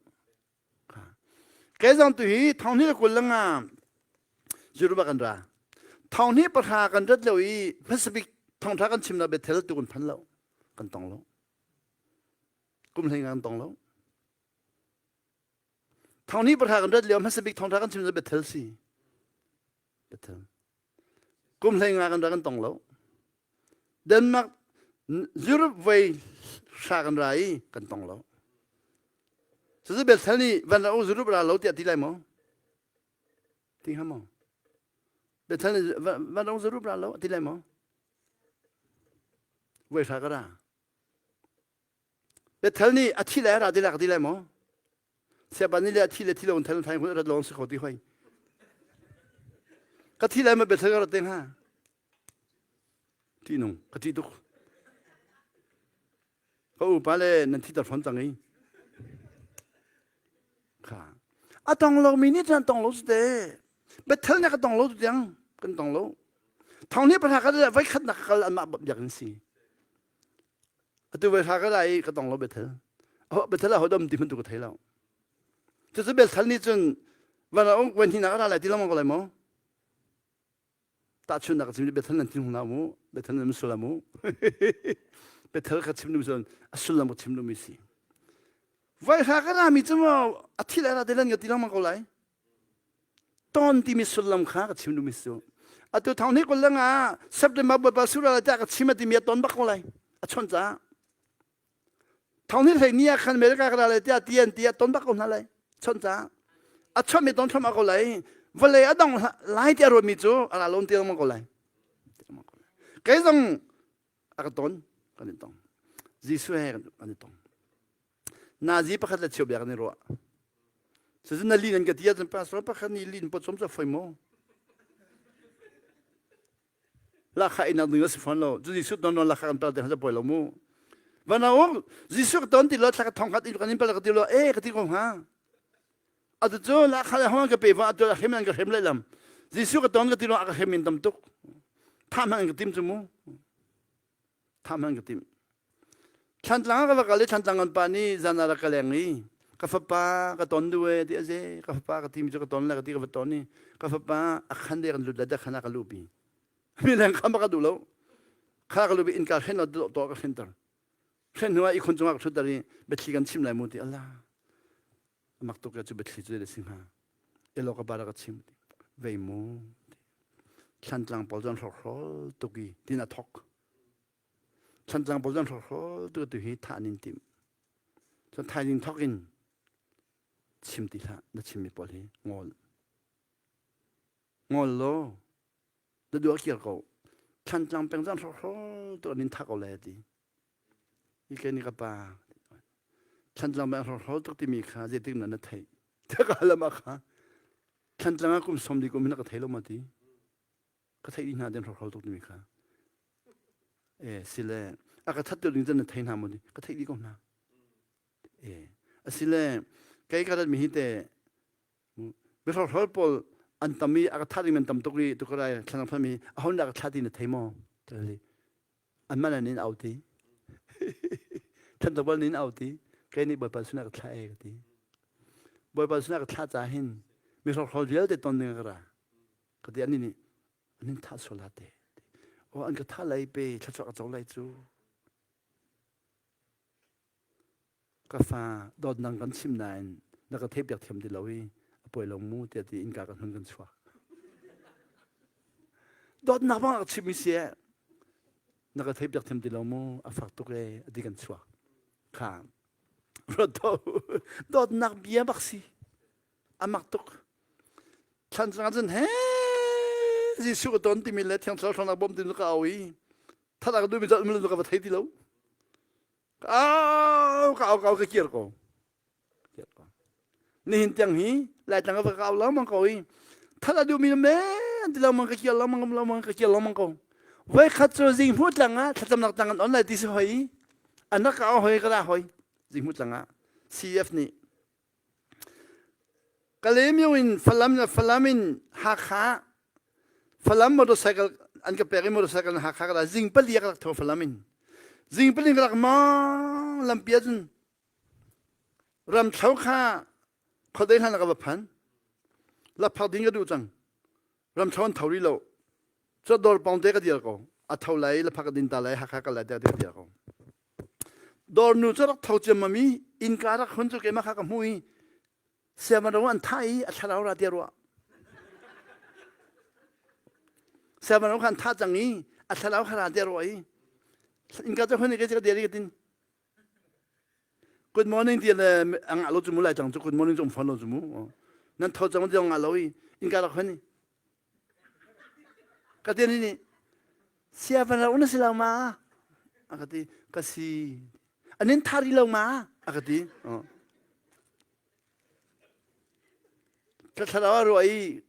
Kei zong tu hi thong hnih le 20 le nga Jeruba kan ra. Thong hnih pahra kan rat lo i hmasabik thongtha kan chimnak Bethel tu kan phan lo. Kan tong lo. Kum hlei kan tong lo. Thong pahra kan rat lio hmasa bik thongtha kan chim cu Bethel si. Bethel. Kum hlei nga kan ra kan tong lo. Denmark Europe voi hra kan ra i kan tong lo. Cucu Bethel nih van ra u Europe ra lo tiah ti lai maw? Ti hnga maw? Bethel nih van ra u Europe ra lo ti lai maw? Voi hra ka ra. Bethel nih a thi le ra ti lak ti lai maw? Siapa nih le a thi le thi lo thal thai hun rat lawng si kho ti hoi. Ka thi lai ma Bethel ka rat te hnga. Ti nung ka ti tuk. Ka upa le nan thi tar fon cang i. Kha. A tong lo mi nih cun tong lo su te. Bethel nih ka tong lo tu tiang kan tong lo. Thong nih pahra ka vai khat nak kal anmah biakinn si. Atu voi hra ka ra i ka tong lo Bethel. Bethel ah hodom ti hmanh tu ka thei lo. Cucu Bethel nih cun van a ung van hi nak ra lai ti lengmang ko lai maw? Tahchunhnak ka chim Bethel nan thin hna mu, Bethel nan sullam mu. Bethel ka chim dum a sullam ka chim dum si. Voi hra ka ra mi cu maw a thi lai ra te lan ka ti lengmang ko lai. Ton timi sullam kha ka chim duhmi si. Atu thong ni kul nga September Bawipa sura la ka chim timi a ton bak ko lai. A chon ca. Thong ni hlei ni ah khan America ka ra lai tiah ti an ti a ton bak ko hna lai. Chon ca. A chon mi ton thom ko lai. Vawlei a dong lai ti a ruat mi cu a ra lon ti ko lai. Kei zong a ka ton kan i tong. Jesuh he kan i tong. Nazi pakhat le cheu bia kan i ruah. Cucu na lin an ka ti ahcun pastor pakhat nih lin pawcawm cu a foi maw? Lakha inak ding a si fawn lo. Cu Jesuh ton non lakha kan pal te kha poi lo mu. Van a Jesuh ka ton ti lo thla ka thong khat in kan in pal ka ti lo eh ka ti ko hnga. Atu cu lakha le hong ka pe va atu hrem an ka hrem lehlam. Jesuh ka ton ka ti lo a ka hrem in tam tuk. Tha hmang ka tim cu mu. Thah hmanh ka timh. Thlantlang ah ka va kal i Thlantlang kan pa nih zan ah rak ka leng i ka fapa ka ton duh e ti a ze ka fapa ka timi cu ka ton le ka ti ka va ton i ka fapa a khan de kan lut le da khan ah ka luhpi mi leng kha ma ka duh lo kha ka luhpi innka hren lo to ka hrenter hren hnu ah ikhun cungah ka ṭhutter i biathli kan chim lai mu ti Allah mak tuk cu biathli cu le si hnga elo ka bara ka chim vei mu Thlantlang pawl cu an hrokhrol tuk i tin a thok. Thlantlang pawl cu an hrokhrol tuk tu hi thah an in timh. Cun thaizing thok in chim ti hlah na chimmi pawl hi ngol. Ngol law na duh a kir ko. Thlantlang peng cu an hrokhrol tuk an in thah ko lai a ti. Ike ni ka pa Thlantlang peng hrokhrol tuk timi kha zeitik na na theih. Taka lam ah kha Thlantlang ah kum 40 kum hin ka thei lo ma ti. Ka theih dih hna den hrokhrol tuk timi kha. E sile a ka that ding na thei hna mo ti ka theih dih ko hna. E asile kei ka rat mi hi te mi hrokhrol pawl an tam i a ka that ding man tam tuk i tukarai thlanang phami a hon da ka thla ti na thei mo tali an man an in au ti than bal nin au ti kei nih bawipa sinah ka thlah e ka ti bawipa sinah ka thlah ca hin mi hrokhrol vialte ton ding ka ra ka ti ani nih. An in thah sual la te. O an ka thah lai pe thluachuah ka co lai cu. Ka fa dawtnak kan chim nain na ka theih piak thiam ti lo i a poi lo mu tiah ti innka kan hun kan chuak. Dawtnak bang a chimmi si eh na ka theih piak thiam ti lo mu a fak tuk e a ti kan chuak. Kha ruat dawtnak bia bak si a mak tuk. Thlan cungah cun he Jesuh ka ton timi le Thiang Thlarau ṭhawnnak bawm timi ka au i that a ka duhmi cu ka va thei ti lo. Ka au ka au ka au ka kir ko. Kir ko. Nihin tiang hi Laitlang ka va ka au lengmang ko i that a duhmi me an ti lengmang ka kir lengmang lengmang ka kir lengmang ko. Voi khat cu zinghmuh tlang ah thlacamnak tlang an on lai ti si hoi i an rak ka au hoi ka ra hoi zinghmuh tlang ah CF nih Kalaymyo in Falam le Falam in Hakha Falam motorcycle an ka pek i motorcycle in Hakha ka ra zing pali ka rak tho Falam in zing pali ka rak ma lampi ahcun ramthlo kha khuadei hlan ka va phan laphak ding ka duh cang ramthlo an tho rih lo cu dawr pawng te ka dir ko a tho lai laphak ka din ta lai Hakha ka lai te ka dir ko Dawrnu cu rak tho ciammam i innka rak hun cu keimah kha ka hmuh i siamaro an thah i a thlarau ra tiah ruah. Siamaro kha an thah cang i a thlarau kha ra tiah ruah i innka cu hun i ka dir i ka tin. Good morning ti le a ngah lo cu mu lai cang cu good morning cu um fawn lo cu mu. Nan tho cang ti ngah lo i innka rak hun i Ka ti nih siavan lo na si lo ma? A ka ti ka si. An in thari lo ma? A ka ti. Ka thlarau a ruah i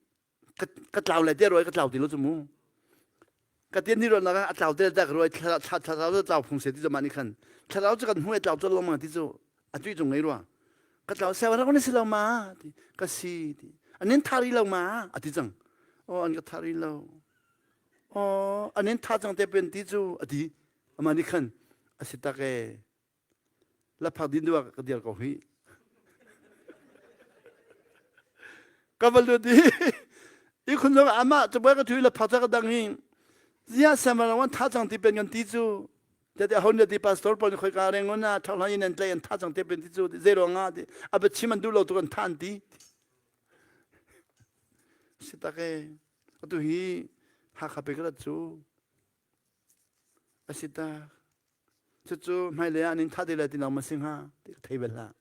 ka tlau lai te ruah i ka tlau ti lo cu mu. Ka tian ni ruahnak ah a tlau te tak ruah i thlarau cu tlau phung se ti cu mah nih khan thlarau cu kan hmu i tlau cu lo ma ti cu a tui cung ngei rua ka tlau sewa rak na si lo ma ti ka si ti an in thari lo ma a ti cang oh an ka thari lo oh an in tha cang te pen ti cu a ti ama nih khan a si tak e laphak din duak ka dir ko hi ka va lut i i khun zong amah cu ka thui laphak ca ka dang hi zia samarawan tha cang ti pen kan ti cu Tete ho ne ti pastor pawl nih khoika rengon ah thawhlan in an tlai an tha cang te pen ti cu zei ruang ah ti a ba chim an duh lo tu kan tha an ti si tak e atu hi Hakha pe ka cu a si tak cucu hmailei ah nin tha te lai ti nang ma si hnga ti ka thei bel hlah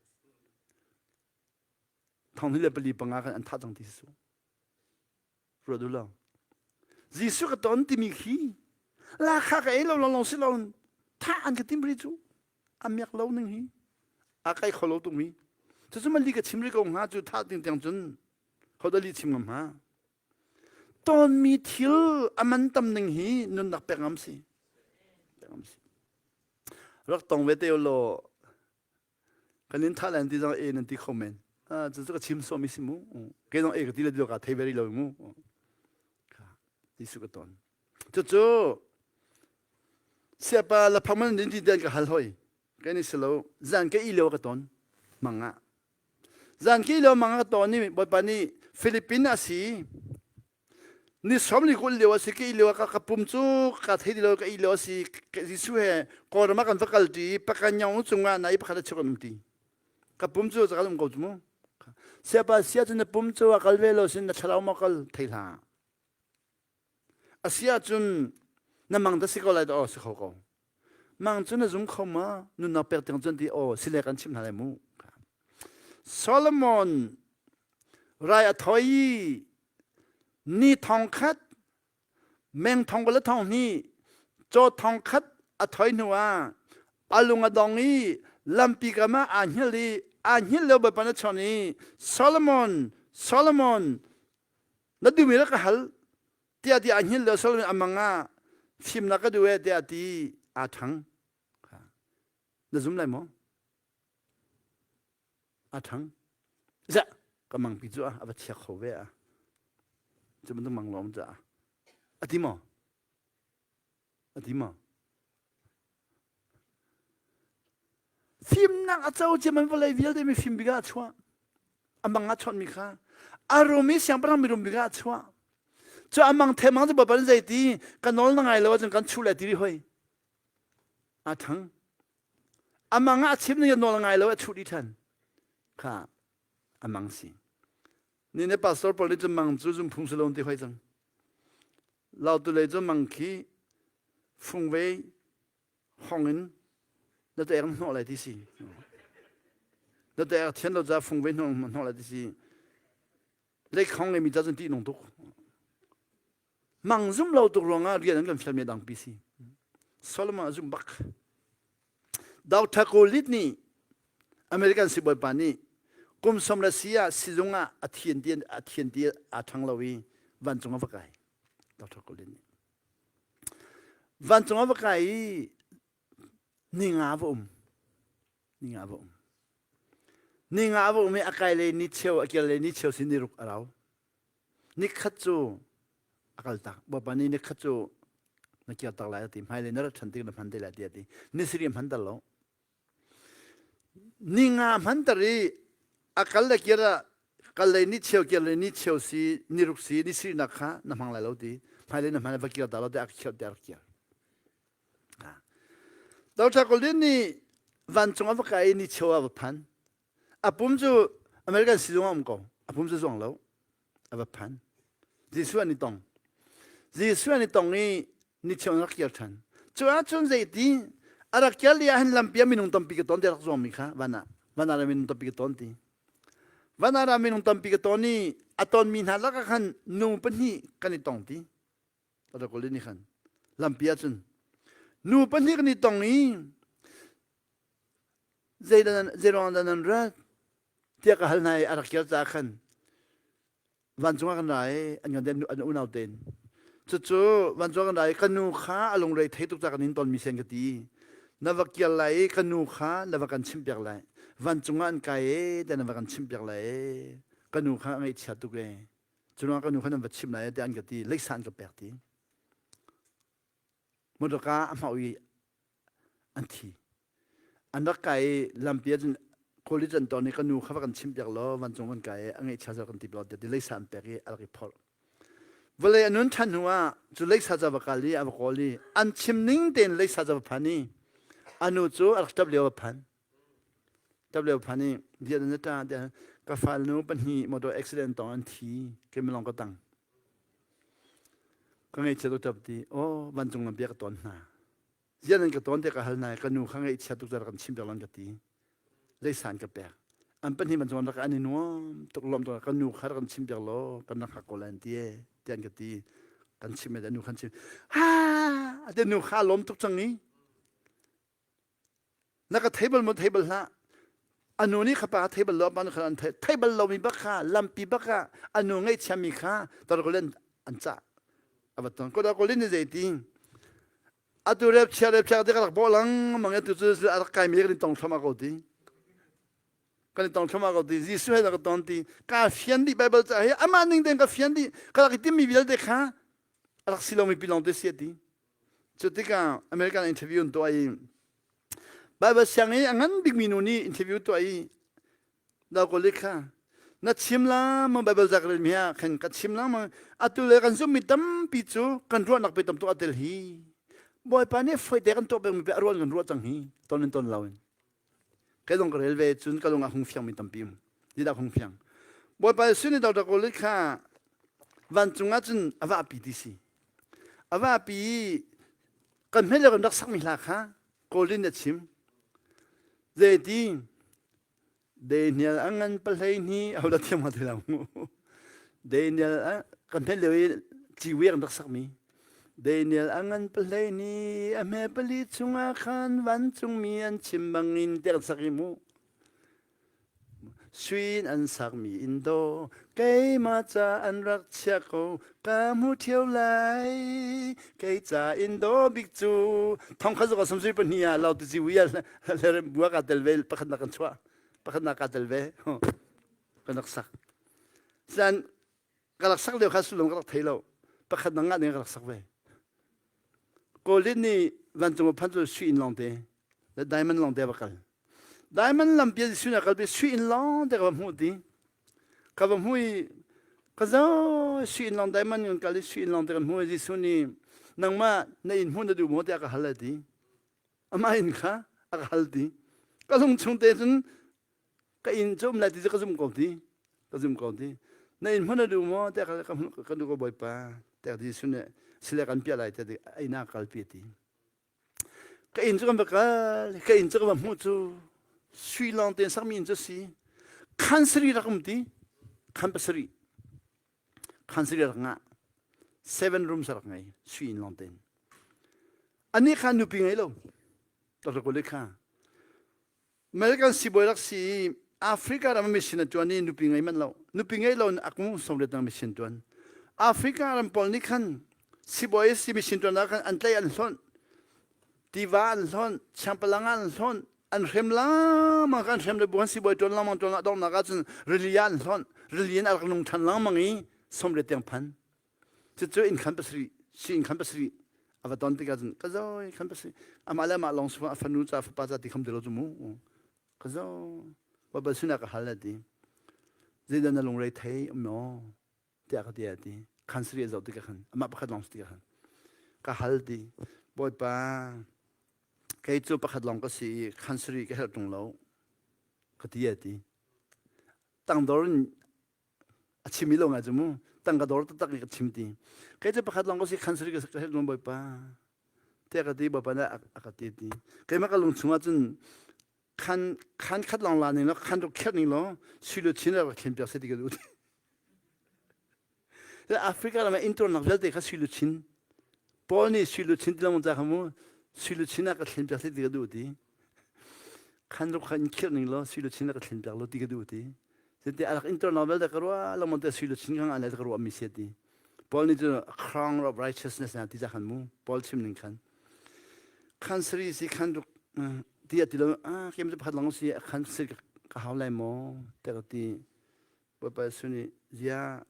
thong hi le pali panga kan an tha cang ti su Ruat u law. Jesuh ka ton timi khi lakha ka ei lo long si lo thah an ka tim ri cu a miak lo ning hi a kai kho lo tung mi cucu mali ka chim ri ko hnga cu thah ting tiang cun hoda li chim ngam ha tonmi thil a man tam ning hi nunnak pek ngam si pek ngam si rak tong ve te law Kan in thah lan ti zong e nan ti kho men. Ah cu cu ka chim sawmi si mu. Ke zong e ka ti le ti ka thei very lo mu. Jesuh ka ton. Cucu siapa la phang man din ti den ka hal hoi. Ke ni silo zan ke i lio ka ton manga. Zan ke i lio manga ka ton ni Bawipa nih Philippine a si. Ni som ni kul lio a si ka i lio ka ka pum cu ka thei ti lo ka i lio a si Jesuh he Kawlram ah kan va kal ṭi Pakanyong cungah na i pakhat a chuk an um ti ka pum cu ka um ko cu mu siapa sia cu na pum cu a kal ve lo sin na thlarau maw kal thei hlah a si ahcun na mang da si ko lai dah aw si kho ko Mang cu na zum kho ma? Nunnak pek tiang cun ti aw sile kan chimh hna lai mu. Solomon rai a thoi i ni thong khat meng thong le thong hnih caw thong khat a thoi hnu ah a lung a dong i lampi kam ah aa hngilh i aa hngilh lio Bawipa na chawnh i Solomon Solomon na duhmi rak ka hal tiah ti a hngilh le Solomon a mang ah fimnak ka duh e tiah ti aa ṭhang na zum lai maw a ṭhang za ka mangpi cu a va chia kho ve a cu bantuk mang lawm ca a ti maw a ti maw Fimnak a co ciaman vawlei vialte mi fim bik ah a chuah. A mang ah chawnhmi kha a rum i siangpahrang mirum bik ah a chuah. Cu amang themang cu bapan zei ti ka nawl na ngai lo ahcun kan chuh lai ti ri hoi. A thang. Amang ah a chim ning nawl ngai lo a chuh dih than. Kha amang si. Ni ne pastor pawl nih cun mang cu zum phung si lo ti hoi cang. Lautu lei cu mang khi fungvei hong in na te ek hnawh lai ti si. Na te ek thian lo ca fungvei hnawh hnawh lai ti si. Leikhong ngeimi ca cun tih nung tuk. Mang zum lo tuk ruangah rian an kan fialmi dangpi si. Solomon a zum bak. Dr. Kolit nih American sibawipa nih kum som le si ah sizung ah a thian ti a thian ti aa ṭhang lo i vancung a va kai. Dr. Kolit nih. Vancung a va kai i ninga va um. Ninga va um. Ninga va um i a kai le ni cheu a kir le ni cheu si ni ruk a rau. Nikhat cu a kal tak. Bawipa nih nikhat cu na kir tak lai a ti. Hmailei na rat ṭhan tik na hman te lai ti a ti. Ni sarih hman ter lo. Ni nga hman ter i a kal le kir ah kal lei ni cheu kir lei ni cheu si ni ruk si ni sarihnak kha na hmang lai lo ti. Hmailei na hman va kir ta lo ti a khirh ti a rak kir. Dr. Colin nih vancung a va kai i ni cheu ah va phan. A pum cu American sizung ah um ko. A pum cu zuang lo. A va phan. Jesuh an i tong. Jesuh an i tong i ni cheu an rak kir ṭhan. Cu ahcun zeiti a rak kir li ah hin lampi ah minung tampi ka ton ti rak zuangmi kha van ah van ah minung tampi ka ton ti. Van ah minung tampi ka ton i a tonmi hna lakah khan nu pahnih kan i tong ti. A rak nih khan lampi ah cun nu pahnih kan i tong i Zeiruang dah nan rat? tiah ka hal hna i a rak kir caah khan vancung ah kan ra i an kan an unau tein. Cucu vancung ah kan ra i ka nu kha a lungrei thei tuk caah kan in tonmi sen ka ti. Na va kir lai i ka nu kha na va kan chimhpiak lai. Vancung ah an kai e tiah na va kan chimhpiak lai e. Ka nu kha a ngaihchia tuk e. Curuang ka nu kha nan va chimh lai e tiah an ka ti. Leisa an ka pek ti. Motorka a hmau i an thi. An rak kai i lampi ah cun college an ton i ka nu kha va kan chimpiak law vancung kan kai i a ngeihchia zel kan ti law tiah ti leisa an pek i a rak i phorh. Vawlei a nun ṭhan hnu ah cu leisa ca va kal i a va kawl i an chim ning tein leisa ca va phan i a nu cu a rak ṭap lio va phan. Ṭap lio phan i bia na ṭa tiah ka fal nu pahnih motor accident tong an thi keimah lawng ka tang. Ka ngaihchia tuk ṭap ti aw vancung lam bia ka ton hna. Ziah nan ka tawn tiah ka hal nai ka nu kha ngaihchia tuk rak kan chim piak lan ka ti. Zeisan ka pek. An pahnih man chuan rak an i nuam tuk lawm tuk ka nu kha rak kan chim piak law kan rak hak ko lai an ti e tiah an ka ti. Kan chim e nu khan chim. Ha ate nu kha lawm tuk cang i na ka thei bal maw thei bal hlah anu nih kha pa thei bal lo pa kha an thei thei bal lomi bak kha lampi bak ah anu ngaihchiami kha tarkolin an cah a va ton kodakolin ni zeiti atu rep chia rep chia te ka rak bawh lang mang atu cu a rak kai mi kan tong thlama ko ti kan tong thlama ko ti Jesuh he ka ton ti ka fian di Bible ca he amah ning den ka fian di ka rak i timmi vialte kha a rak si lomi pi lawng te si ti cu tikah American interview an tuah i Bible siang i a ngan bikmi nu nih interview tuah i Daw kha na chim la ma Bible zak rel mi ah khan ka chim la ma atu le kan zummi tampi cu kan ruahnak pe tam tuk a tel hi Bawipa nih foi te kan tuah peng mi pe a ruan kan ruah cang hi ton in ton lo in kai dong ka rel ve cun ka lung ah hung fiang mi tampi um didak hung fiang Bawipa sin i Dr. Kolik kha vancung ah cun a vahpi ti si a vahpi i kan hmel le kan rak sakmi hla kha Kawlin a chim zeiti Daniel a ngan pahlei hni a hodah thiam hnga ti lo mu. Daniel a kan hmet lio i ciwi an rak sakmi. Daniel a ngan pahlei ni a hme pali chungah khan vancungmi an chim bangin tiah kan sak i mu. Sui in an sakmi inn daw keimah ca an rak chiah ko ka hmu ṭheo lai kei ca inn daw bik cu thong kha zuka samsui pahnih ah lau ti ciwi ah bua ka tel ve pakhatnak kan chuah pakhatnak ka tel ve kan rak sak san ka rak sak lio kha sullam ka rak thei lo pakhat na ngah ding ka rak sak ve Kawlin nih vancung phan cu sui inn lawng te le diamond lawng te va kal diamond lampi sui na kal pi sui inn lawng te ka va hmuh ti ka va hmu i. Ka zo sui inn lawng diamond kan kal i sui inn lawng te kan hmu i Jesuh nih nangmah na inn hmuh na duh maw tiah ka hal a ti. Amah inn kha a ka hal ti. Ka lung chung te cun ka inn cu um lai ti cu ka zum ko ti. Ka zum ko ti. Na inn hmuh na duh maw tiah ka ka duh ko Bawipa tiah Jesuh nih sile kan piah lai tiah inn ah kalpi a ti. Ka inn cu kan va kal, ka inn cu ka va hmuh cu sui lawng tein sakmi inn cu si. Khan sarih rak um ti, khan pasarih. Khan sarih rak ngah. Seven rooms rak ngei, sui inn lawng tein. Anih kha nupi ngei lo. Dr. Kule kha. American sibawi rak si i Africa ram mission a tuan i nupi ngei manh lo. Nupi ngei lo in a kum sawmriat dang mission tuan. Africa ram pawl nih khan sibawi si mission tuan ah khan an tlaih an hlonh. Tiva an hlonh, chiangpalang an hlonh, an hrem lengmang kan hrem le bu han sibawi tuan lengmang tuan ah donghnak ahcun rili ah an hlonh. Rili in a rak nung than lengmang i sawmriat tiang phan. Cucu inn khan pasarih, si inn khan pasarih a va ton tikah cun ka zoi khan pasarih amah le amah lawng sifah a fanu ca fapa ca ti kham ti lo cu mu ka zo Baibal sinah ka hal a ti zeidah na lungrei thei um maw tiah ka ti a ti khan sarih a zoh tikah khan amah pakhat lawng si tikah khan ka hal ti Bawipa kei cu pakhat lawng ka si i khan sarih ka herh ṭung lo ka ti a ti tangdor in a chim i lo ngai cu mu tangka dor taktak in ka chim ti kei cu pakhat lawng ka si khan sari ka ka helh bawipa te ka ti bawipa nih a ka ti ti keimah ka lung chungah cun khan khan khat lawng la ning law khan ruk kherh ning law sui lu chin rak thlen piak se ti ka duh ti Africa ram ah intornak vialte kha sui lu chin Paul nih sui lu chin ti lengmang ca kha mu sui lu chin ah ka thlen piak se ti ka duh ti khan ruk kha in khirh ning law sui luchin ka thlen piak law ti ka duh ti Cute a rak inter novel da ka ruah lengmang te sui luchin kha ngai ka ruah mi sia ti Paul nih cun crown of righteousness na ti khan mu Paul chim ning khan khan sari si khan ruk ti a ti lo ah kem cu pakhat lang si khan sari ka hau lai maw te ka ti Bawipa suni zia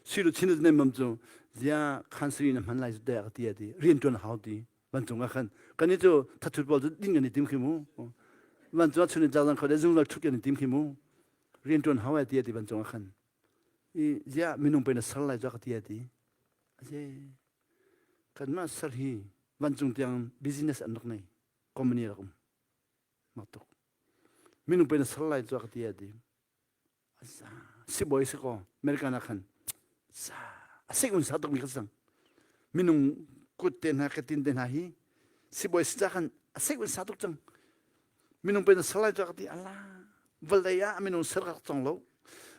Sui luchin na nem cu zia khan sui na hman lai cu te ka ti ti rian tuan hau ti vancung ah khan kan i cu thathut pawl cu ding kan i tim khi mu vancung ah chun in tlak kho de zungzal thut kan i tim khi mu rian tuan hau ai ti ti vancung ah khan i zia minung pe na sar lai cu ka ti ti aje kanmah sar hi vancung tiang business an rak nei company rak um mak tuk minung pe na sar lai cu ka ti ti Sibawi si kaw American ah khan a sik un sa tukmi kha cang. Minung kut te hna katin te hna hi sibawi si ca khan a sik un sa tuk cang. Minung pe na salai ca ka ti ala vawlei ah minung ser ka cong lo.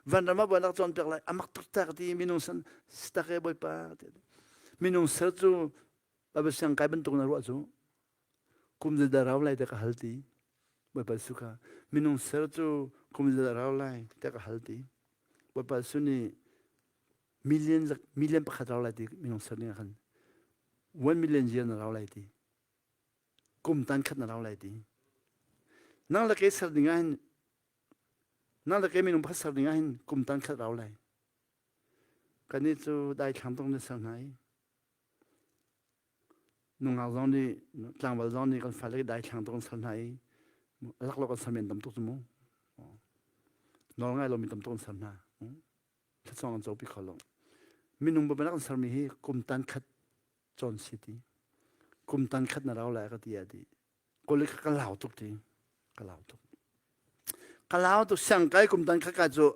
Vanram ah bawinak cawn piak lai amak tuk ta ka ti minung san sitak e bawipa minung ser cu Bible siang kai bantuk na ruah cu kum zeidah rau lai tiah ka hal ti Bawipa Jesuh kha minung ser cu kum zeidah rau lai tiah ka hal ti Bawipa Jesuh nih million million pakhat rau lai ti minung ser ding ah khan 1 million year na rau lai ti kum tan khat na rau lai ti nang le kei ser ding ah hin nang le kei minung pakhat ser ding ah hin kum tan khat rau lai kannih cu daithlang tung na ser hna i Nungak zong nih tlangval zong nih kan fale daithlang tuk an sal hna i laklawk an sal men tam tuk cu mu. Nawl ngai lomi tam tuk an sal hna. Thlachuang an copi kho lo. Minung babanak an sermi hi kum tan khat cawn si ti. Kum tan khat na rau lai ka ti a ti. Kawli ka ka lau tuk ti. Ka lau tuk. Ka lau tuk siang kai kum tan khat ka cu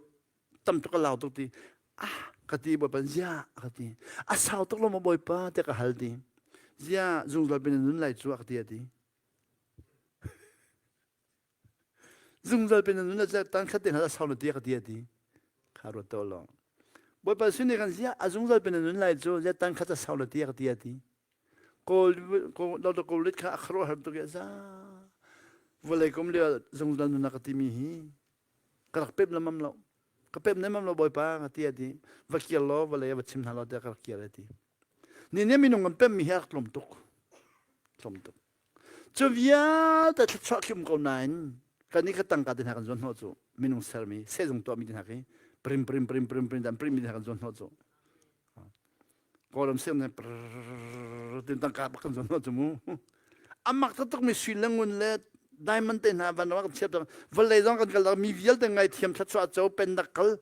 tam tuk ka lau tuk ti ah ka ti bawipa zia ka ti a sau tuk lo maw bawipa tiah ka hal ti zia zungzal pin nun lai cu a ka ti a ti zungzal pin nun la tan khat te hna sau na ti ka ti a ti kha ruat to lo bawipa sin kan zia a zungzal pin nun lai cu zia tan khat a sau na ti ka ti a ti kawl Dr. Kawlit kha a khuaruahhar tuk i za vawlei kum lio zungzal nun ka timi hi ka rak pep lamam lo ka pep nemam lo bawipa ka ti a ti va kir law vawlei va chim hna law tiah ka rak kir a ti ni ne minung kan pem mi hi a rak tlawm tuk tlawm tuk cu vialte thluachuah khi um ko nain kan nih kha tangka te hna kan zuan hnawh cu minung sermi sehzung tuahmi te hna khi prim prim prim prim prim dan prim mi te hna kan zuan hnawh cu Kawlram siang tin tangka bak kan zuan hnawh cu mu amak taktak mi sui le ngun le diamond te hna van ram kan chiat vawlei zong kan kal mi vialte ngai thiam thluachuah co pennak kal.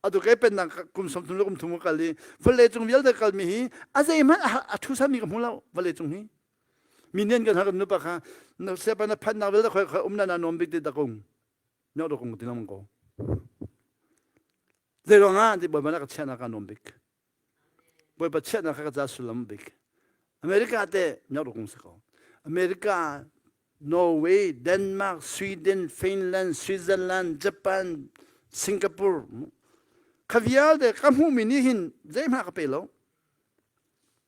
Atu kei pennak kum 30 le kum thum ka kal i vawlei cung vialte kalmi hi a zeihmanh a ṭhusami ka hmu lo vawlei cung hi. Mi nian kan har kan nupa kha na siapa na phannak vialte khoi khoi um na na nuam bik ti takung. Nyok dokung ti lam ko. Zei ruangah ti Bawipa na ka chiahnak ka nuam bik. Bawipa chiahnak kha ka ca sullam bik. America te nyok dokung si ko. America Norway, Denmark, Sweden, Finland, Switzerland, Japan, Singapore kha vialte ka hmuhmi nih hin zeihmah ka pe lo.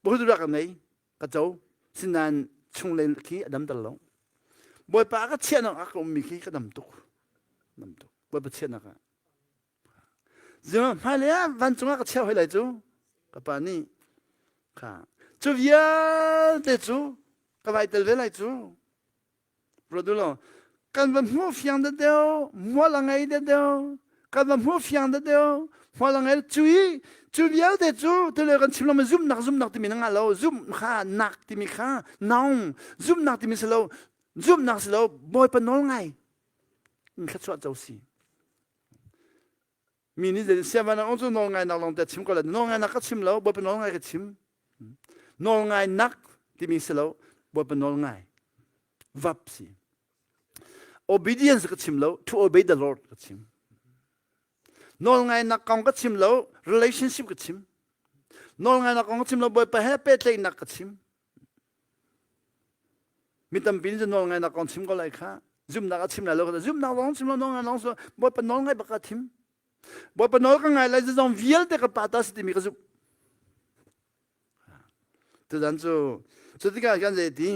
Bawipa ka ngei, ka co. Sinain chunglei khi a damter lo. Bawipa a ka chiahnak ah ka ummi khi ka dam tuk. Dam tuk. Bawipa chiahnak ah. Zima hmailei ah vancung ah ka chiah hoi lai cu. Ka pa nih kha cu vialte cu ka vai tel ve lai cu. Ruat u law kan va hmuh fiang da deuh, mual a ngei da deuh, kan va hmuh fiang da deuh, mual a ngei cu i cu vialte cu tule kan chim lo zumnak zumnak timi na ngah lo, zumh kha nak timi kha naung zumnak timi si lo, zumnak si lo, Bawipa nawl ngai in thluachuah co si. Mi nih zei siavan ah cu nawl ngainak lawng te chim ko la nawl ngainak ka chim lo Bawipa nawl ngai ka chim. Nawl ngainak timi si lo Bawipa nawl ngai vap si. Obedience ka chim lo to obey the Lord ka chim. Nawl ngainak kong ka chim lo relationship ka chim. Nawl ngainak kong ka chim lo Bawipa he pehtlaihnak ka chim. Mi tampi nih nawl ngainak kong chim ko lai kha. Zumhnak a chim lai lo kha. Zumhnak lawng chim lo nawl ngai lawng Bawipa nawl ngai bak ka thim. Bawipa nawl ka ngai lai zong vialte ka pa ta si timi ka zumh. Tuzan cu cu tikah kan zei ti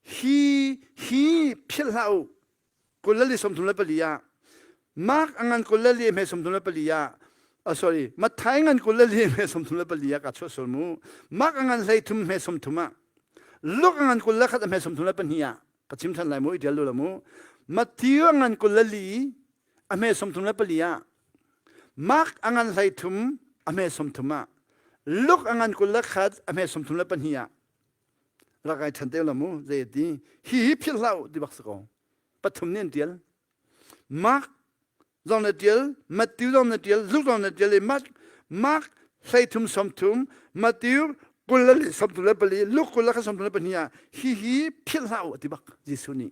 hi hi philh hlah u 24 ah Mark a ngan 24 hme 34 ah uh, sorry Matthai ngan 24 hme 34 ah ka chuah sual mu Mark a ngan 13 hme 30 ah Luke a ngan 21 hme 32 ah ka chim than lai mu i tial lu la mu Matthew a ngan 24 a hme 34 ah Mark a ngan 13 a hme 30 ah Luke a ngan 21 a hme 32 ah rak ai than te la mu zei ti hi hi philh hlah u ti bak si ko pathum nih an tial Mark zong na tial Matthew zong na tial Luke zong na tial i Mark Mark 13 30 Matthew 24 Luke 24 ah hi hi philh hlah u ti bak Jesuh nih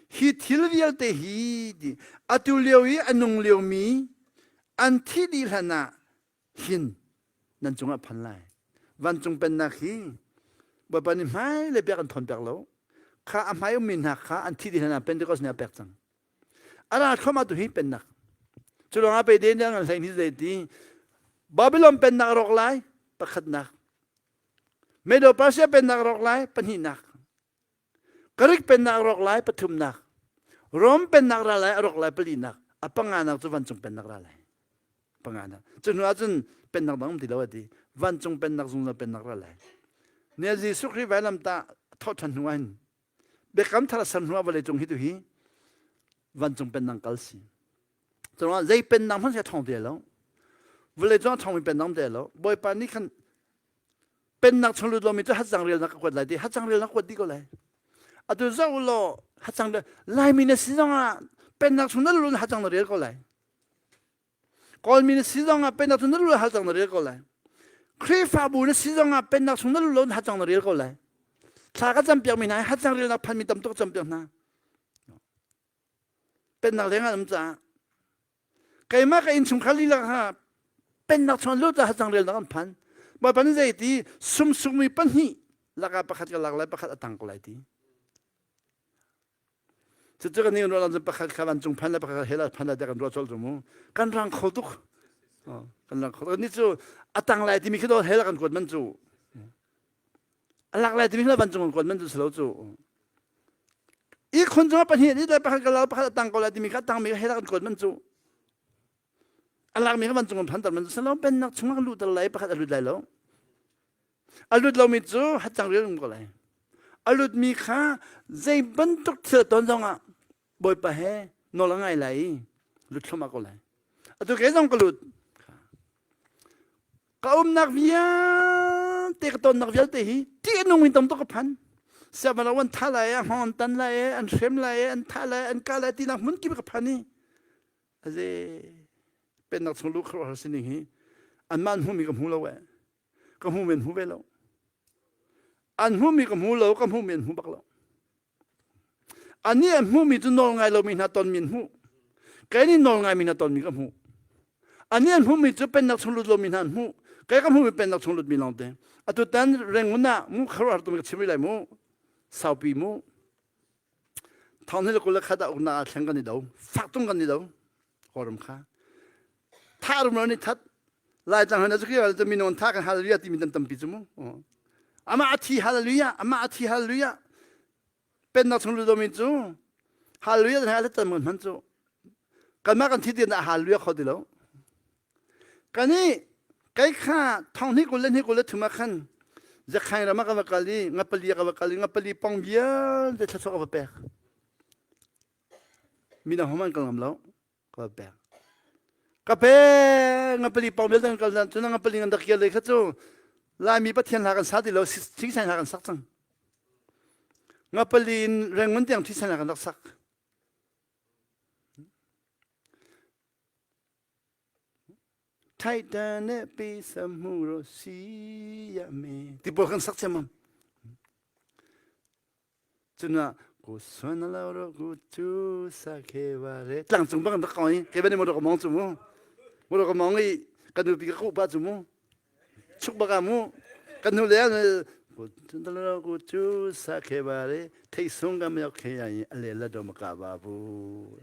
hi thil vialte hi ti atu lio i a nung liomi an thi dih hlan ah hin nan cungah phan lai vancung pennak hi Bawipa nih hmai le pek an thawn pek lo kha a hmai ummi hna kha an thi dih hlan ah Pentecost nih a pek cang a ra thluahmah tu hi pennak cu lawngah pe den an hlei ni zei ti Babylon pennak rawk lai pakhatnak Medo Persia pennak rawk lai pahnihnak Greek pennak a rawk lai pathumnak Rom pennak ra lai a rawk lai palinak a panganak cu vancung pennak ra lai panganak cu hnu ahcun pennak dang um ti lo a ti vancung pennak zungzal pennak ra lai ne Jesuh Khrih vailam ta thawhṭhan hnu ahhin biakam thar a ser hnu ah vawlei cung hi tu hi vancung pennak kal si Curuangah zei pennak hmanh si a ṭhawng ti lo vawlei cung a ṭhawngmi pennak ti lo Bawipa nih khan pennak chung lut lomi cu hatcang relnak ka kuat lai ti hatcang relnak kuat dih ko lai atu zoh law hatcang laimi na si zongah pennak chung na lut hatcang na rel ko lai kawlmi na si zongah pennak chung na lut hatcang na rel ko lai Khrihfabu na si zongah pennak chung na lut lo hatcang na rel ko lai thla ka campiak mi hna hatcang relnak phanmi tam tuk campiak hna pennak leng ah um caah keimah ka innchungkhar lila kha pennak chung lut ah hacang relnak an phan bawipa nih zei ti sumsukmi pahnih lakah pakhat ka lak lai pakhat a tang ko lai ti cucu kan nih ruah cun pakhat kha vancung phan le pakhat kha hell phan lai tiah kan ruah colh cu mu kan rang kho tuk kan rang kho tuk ni cu a tang lai timi khi do hell kan kuat man cu a lak lai timi hla vancung kan kuat man cu si lo cu Ihkhun cungah pahnih an it lai, pakhat ka lau, pakhat a tang ko lai timi kha a tangmi kha hell ah kan kuat man cu. A lakmi kha vancung kan phanter man cu silo pennak chungah kan luhter lai, pakhat a lut lai lo. A lut lomi cu hatcang rian um ko lai. A lutmi kha zei bantuk thil a ton zongah Bawipa he nawl a ngai lai i lut thluahmah ko lai. Atu kei zong ka lut. Ka umnak vialte ka tonnak vialte hi ṭih a nung in tam tuk ka phan. Siangpahrang an thah lai, a hngawng an tan lai, an hrem lai, an thah lai, an kah lai tinak hmun kip ka phan i aze. Pennak chung luh khuaruahhar sining hi anmah an hmuhmi ka hmu lo eh. Ka hmu men hmu ve lo. An hmuhmi ka hmu lo, ka hmuhmi an hmu bak lo. Anih an hmuhmi cu nawl ngai lomi hna tonmi an hmuh. Kei nih nawl ngaimi hna tonmi ka hmuh. Anih an hmuhmi cu pennak chung lut lomi hna an hmuh. Kei ka hmuhmi pennak chung lutmi lawngte. Atu tan Rangoon ah mu khuaruahhar tum ka chim rih lai mu. Saupi mu. Thong ni le 21 ah uknak ah thleng kan i do. Fak tung kan i do. Kawlram kha. Thah rumro nih that. Laitlang hna cu kira cu minung tha kan hallelujah timi tam tampi cu mu. Amah a thi hallelujah, amah a thi hallelujah. Pennak chung ludomi cu hallelujah hna le tam kan hman cu. Kanmah kan thi tian ah hallelujah kho ti lo. Kani kai kha thong hnih kul le hnih kul le thum ah khan Zakhain ram ah ka va kal i ngapali ah ka va kal i ngapali pong vialte thluachuah ka va pek. Midang homan kal ngam lo ka va pek. Ka pe ngapali pong vialte kan kal cun ngapali ngan dak le kha cu Laimi Pathian hla kan sa ti lo thingsain hla kan sak cang. Ngapali in Rangoon tiang thingsain hla kan rak sak. Titan pi samuro si ya me ti pawl kan sak ciammam. Cuna ku suan lo ro ku chu sa khe wa re tlang cung bang rak kong i ke bani mo ro ka mong chu mu mo ro ka mong i kan nu pi ka ku pa chu mu chuk baka mu kan nu le ku chun lo ku chu sa khe wa re thei sung ka me khe ya i ale la do ma ka ba bu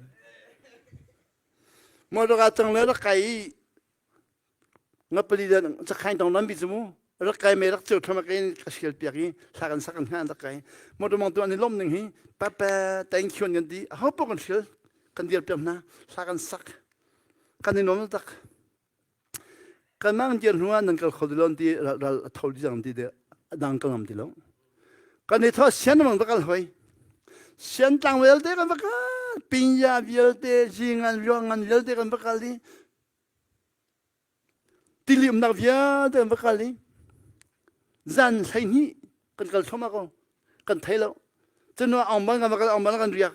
Motor ah cang le rak kai i ngapali le cakhain tong lampi cu mu rak kai me rak ceu thama kai ka sial piak i thla kan sak kan hna rak kai motor mong tu an i lom ning hi papa thank you an kan ti ho pok kan hrial kan dir piak hna thla kan sak kan i nuam tak Kan mang dir hnu ah nan kal kho ti lo ti ral a tho di cang ti de dang kal ngam ti lo. Kan i tho sian mang va kal hoi. Sian tlang vialte kan va kal. Pinya vialte, zingan, ruangan vialte kan va kal i tili umnak vialte kan va kal i zan 12 kan kal thluahmah ko. Kan thei lo. Cun aung kan va kal aung kan riak.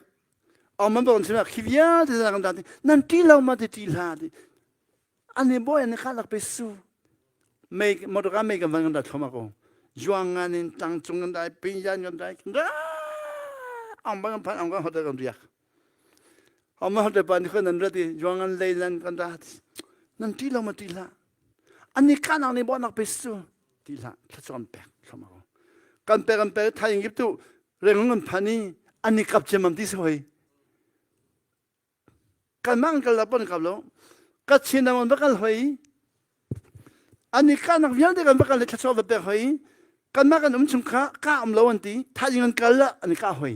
Aung ban kan chim khi vialte kan dan nan ṭi lo ma ti ṭi hlah ti. An i bawi an i khalak pe su. Mei motor mei kan van kan da thluahmah ko. Juang ngan in tlang cung kan dai, pinjan kan dai, kan ang bang kan phan ang kan hotel kan riak. Ang bang hotel pa ni khan nan rat i juang ngan lei lan kan ra. Nan ti lo ma ti hlah. An ni ka nang ni bo nak pe su. Ti hlah thlachuam pek thluahmah ko. Kan pek kan pek thai in gip tu reng kan phan i an ni kap ciammam ti si hoi. Kanmah an kal lo pon kap lo. Ka chin an va kal hoi. An i kahnak vialte kan va kal le thluachuah va pek hoi. Kanmah kan um chung kha ka um lo an ti. Thaizing an kal la an i kah hoi.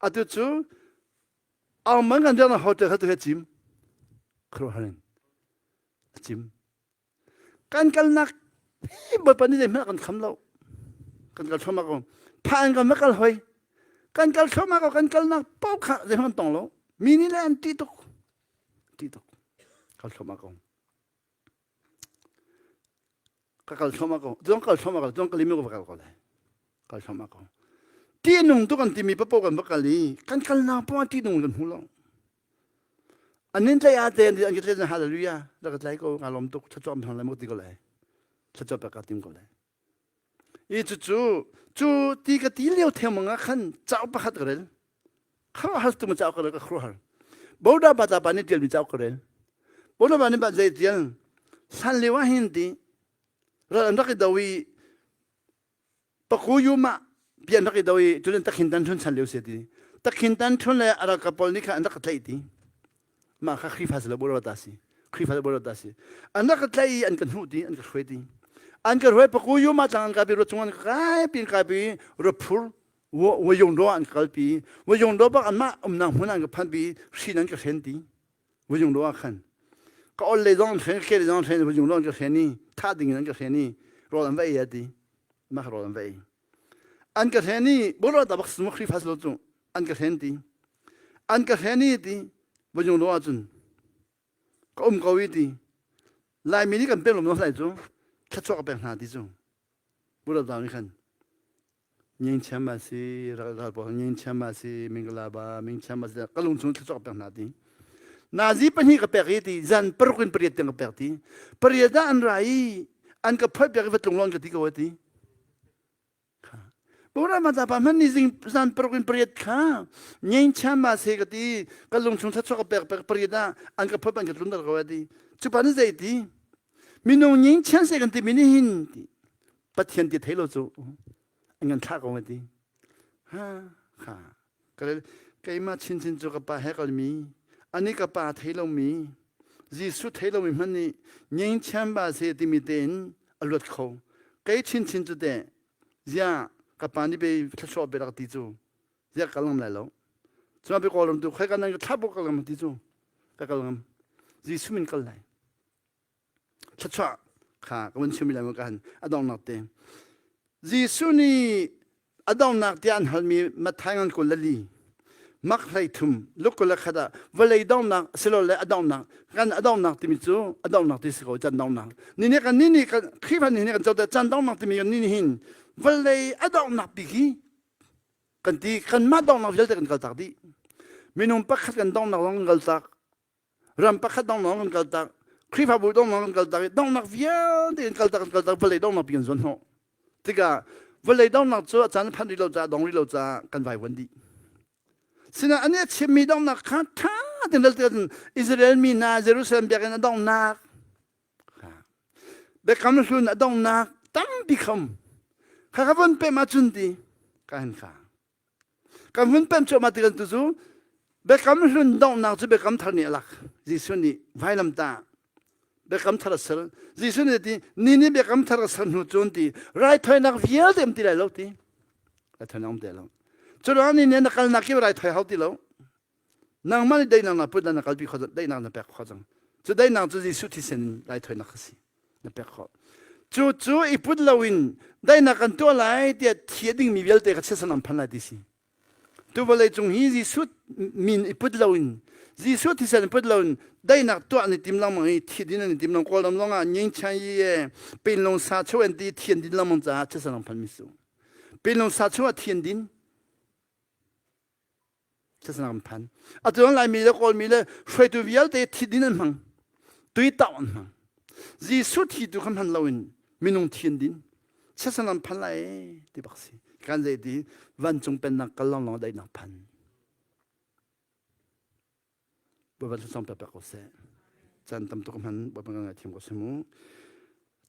Atu cu aung man kan biaknak hotel kha tu he cim. Khuaruahhar in a cim. Kan kalnak Bawipa nih zeihmanh a kan kham lo. Kan kal thluahmah ko. Pha in kan va kal hoi. Kan kal thluahmah ko. Kan kalnak paoh kha zeihmanh kan tong lo. Mi nih le an ṭih tuk. Ṭih tuk. Kal thluahmah ko. Ka kal thluahmah ko. Zong kal thluahmah ko. Zong kalimi ko va kal ko lai. Kal thluahmah ko. Ṭih nung tuk an timi paoh kan va kal i kan kalnak paoh ah ṭih nung kan hmu lo. An nin tlai ah te an ka tlai hallelujah la ka tlai ko nga lom tuk thluachuah am lai mo ti ko lai thluachuah pe ka tim ko lai i cu cu cu ti ka ti lio theng manga khan cauk pakhat ka rel khuaruahhar tu ma cauk ka rel ka khuaruahhar boda bata pa nih tial mi cauk ka rel boda ba nih ba zei tial san lio ah hin ti ral an rak i do i Pakuyum ah bia an rak i do i culen takhin tan thun chan lio si ti. Takhin tan thun le a ralkap pawl nih kha an rak ka tlaih ti. Mah kha Khrihfa si lo borota si. Khrihfa borota si. An rak ka tlaih i an ka hnuh ti, an ka hruai ti. An ka hruai Pakuyum ah tlang an kai pi ro cung an ka kai pi an kai pi ro phur wo yong do an ka kal pi. Wo yong do bak anmah umnak hmun an ka phan pi hrin an ka hren ti. Wo yong do ah khan ka ol le zong an hren ke le zong an hren wo yong do an ka hren i tha ding in an ka hren i rawl an va ei a ti. Mah rawl an va ei. An ka hren i boro ta bak sum Khrihfa si lo cu an ka hren ti. An ka hren i ti vajung lo ahcun ka um ko i ti. Laimi nih kan pek lom lai cu thluachuah ka pek hna ti cu. Boro ta nih khan nying chiam ma si ral ral pawl nying chiam ma si mingala ba ming chiam ma si ka lung chung thluachuah ka pek hna ti. Nazi pahnih ka pek i ti zan paruk in pariat tiang ka pek ti. Pariat ah an ra i an ka phoih piak i va tlung law an ka ti ko ti. Bora ma ta pa hman ni zing zan paruk in pariat kha ngein chan ma se ka ti ka lung chung thachok ka pek pek pariat ah an ka phoih an ka tlun dar ko ti. Cu pa ni zei ti minung ngein chan se kan ti mi ni hin ti Pathian ti thei lo cu an kan thlah ko ti. Ha kha Keimah chinchin cu ka pa he kalmi, ani ka pa thei lomi, Jesuh thei lomi hmanh nih ngengchiam ba se timi tein a luat kho. Kei chinchin cu teh, ziah ka pa nih bei thluachuah pe rak ti cu, ziah kal ngam lai lo. Cuma pe kawlram tu khoi ka nan ka thlah buk kal ngam ti cu, ka kal ngam. Jesuh min kal lai. Thluachuah kha ka vun chim lai ka han a donghnak te. Jesuh nih a donghnak tiah an halmi Matthai ngan 24 mak hlei thum luk 21 ah vawlei donghnak silole a donghnak kan a donghnak timi cu a donghnak ti si ko can donghnak ni nih kan ni nih kan Khrihfa ni nih kan co can donghnak timi kan ni nih hin vawlei a donghnak bik hi kan ti kanmah donghnak vialte kan kaltak dih minung pakhat kan donghnak zong kan kaltak ram pakhat donghnak kan kaltak Khrihfabu donghnak kan kaltak i donghnak vialte kan kaltak kan kaltak vawlei donghnak pi kan zuan hnawh tikah vawlei donghnak cu a caan phanh rih lo caah dong rih lo caah kan vaivuan dih sinah an i a chimmi donghnak kha ṭha tein lal tikah Israel mi hna Jerusalem biakinn a donghnak biakam hlun a donghnak tampi kham kha ka von pem ahcun ti ka hin kha Kan hun pem cuahmah ti kan tu cu biakam hlun donghnak cu biakam thar nih a lak. Jesuh nih vailamtah biakam thar a ser. Jesuh nih ti ni nih biakam thar a ser hnu cun ti raithawinak vialte um ti lai lo ti. Raithawinak um ti lo. Cu ruang ni nih na kalnak kip raithawi hau ti lo. Nangmah nih daihnak na put na kalpi kho daihnak na pek kho cang. Cu daihnak cu Jesuh thisen in raithawinak a si. Na pek khawh. Cu cu i put loin daihnak kan tuah lai tiah thi a dingmi vialte kha chiatsan an phan lai ti si. Tu vawlei cung hi Jesuh min i put loin Jesuh thisen i put loin daihnak tuah an i tim lengmang i thi din an i tim lengmang Kawlram zong ah Nying Chan Yi e Pinlung sa cheu an ti thi an din lengmang caah chiatsan an phan mi su. Pinlung sa chung ah thi an din. Thisen an phan. Atu an Laimi le Kawlmi le hruaitu vialte thi din an hmang. Tui tauh an hmang. Jesuh thi tu kha hman loin minung thi an din. Thisen an phan lai ti bak si. Kan zei ti vancung pennak kal lawnglawng daihnak phan. Bawipa thlacam pek ko seh. Caan tam tuk hman Bawipa kan ngaithiam ko seh mu.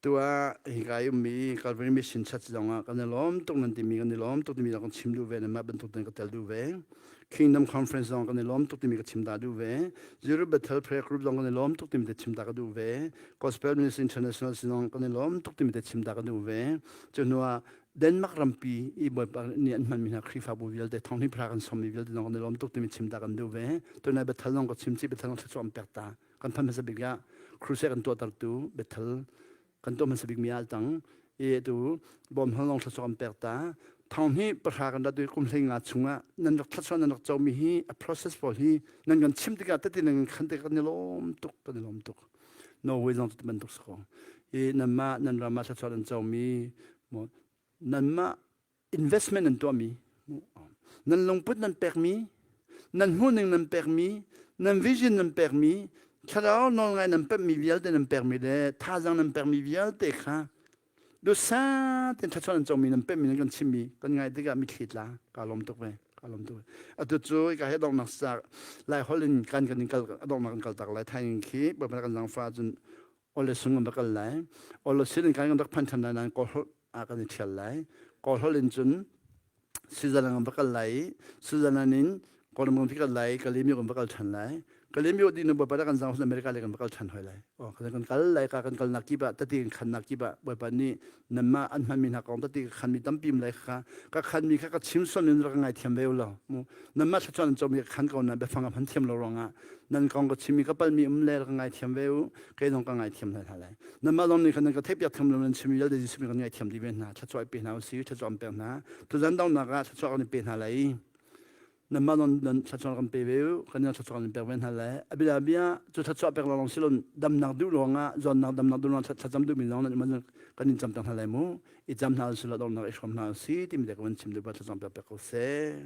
Tu ah hika i ummi Calvary Mission Church zong ah kan i lawm tuk nan timi kan i lawm tuk timi kan chim duh ve nan mah bantuk ten ka tel duh ve. Kingdom Conference zong kan i lawm tuk timi ka chim ta duh ve. Zero Bethel Prayer Group zong kan i lawm tuk timi te chim ta ka duh ve. Gospel Ministry International zong kan i lawm tuk timi te chim ta ka duh ve. Cu hnu ah Denmark rampi i Bawipa nih an hmanmi hna Khrihfabu vialte thonghnih phra kan sawmmi vialte zong kan i lawm tuk timi chim ta kan duh ve. Tunai Bethel zong ka chim chih Bethel zong thluachuah an pek ta. Kan phan hmasa bik ah crusade kan tuahtertu Bethel kan tuah hmasa bikmi ah tang i tu bawm hal zong thluachuah an pek ta. Thonghnih pahra kan rat i kum hlei nga chungah nan rak thluachuah nan rak comi hi a process pawl hi nan kan chim tikah tete nan kan khan tikah kan i lawm tuk kan i lawm tuk. Norway zong cu bantuk si ko. I nanmah nan ram ah thluachuah nan comi nanmah investment nan tuahmi nan lungput nan pekmi nan hmuhning nan pekmi nan vision nan pekmi thlarau nawlngai nan pekmi vialte nan pekmi le thazaang nan pekmi vialte kha dusa ten thluachuah nan comi nan pekmi nan kan chimmi kan ngai tikah mitthli tla ka lawm tuk ve ka lawm tuk atu cu ka he donghnak sak lai holh in kan kan in kal donghnak kan kal tak lai thaing khi bawipa kan zangfa cun ole sung kan kal lai ole sin in kan rak phan than lai nan kawl holh ah kan i thial lai kawl holh in cun Switzerland kan va kal lai i Switzerland in Kawlram kan va kal lai Kalemyo kan va kal than lai Kalemyo dih nu Bawipa kan zang America le kan va kal than hoi lai oh kan kal lai ka kan kalnak kip ah tati kan khannak kip ah Bawipa nih nanmah an hmanmi hna kong tati ka khanmi tampi um lai kha ka khanmi kha ka chim sual in rak ngai thiam ve lo mu nanmah thluachuah nan comi ka khan ko na biafang ka hman thiam lo ruangah nan kong ka chimmi ka palmi um le rak ngai thiam ve u kei zong ka ngaithiam hna hna lai nanmah zong nih khan nan ka theihpiak thiam lo nan chimmi vialte Jesuh min kan ngaithiam dih ve hna thluachuah i pe hna usih thluachuah an pek hna tuzan donghnak ah thluachuah kan i pe hna lai nanmah zong nan thluachuah kan pe ve u kan thluachuah kan pek ve hna lai a bia bia cu thluachuah pek lawng si lon damnak duh ruangah zawnnak damnak duh ruangah thlacam duhmi zong nan kan in cam hna lai mu i cam hna usih law donghnak i hrawm hna usih timi te ka van chim duh ba thlacam pek pek ko seh.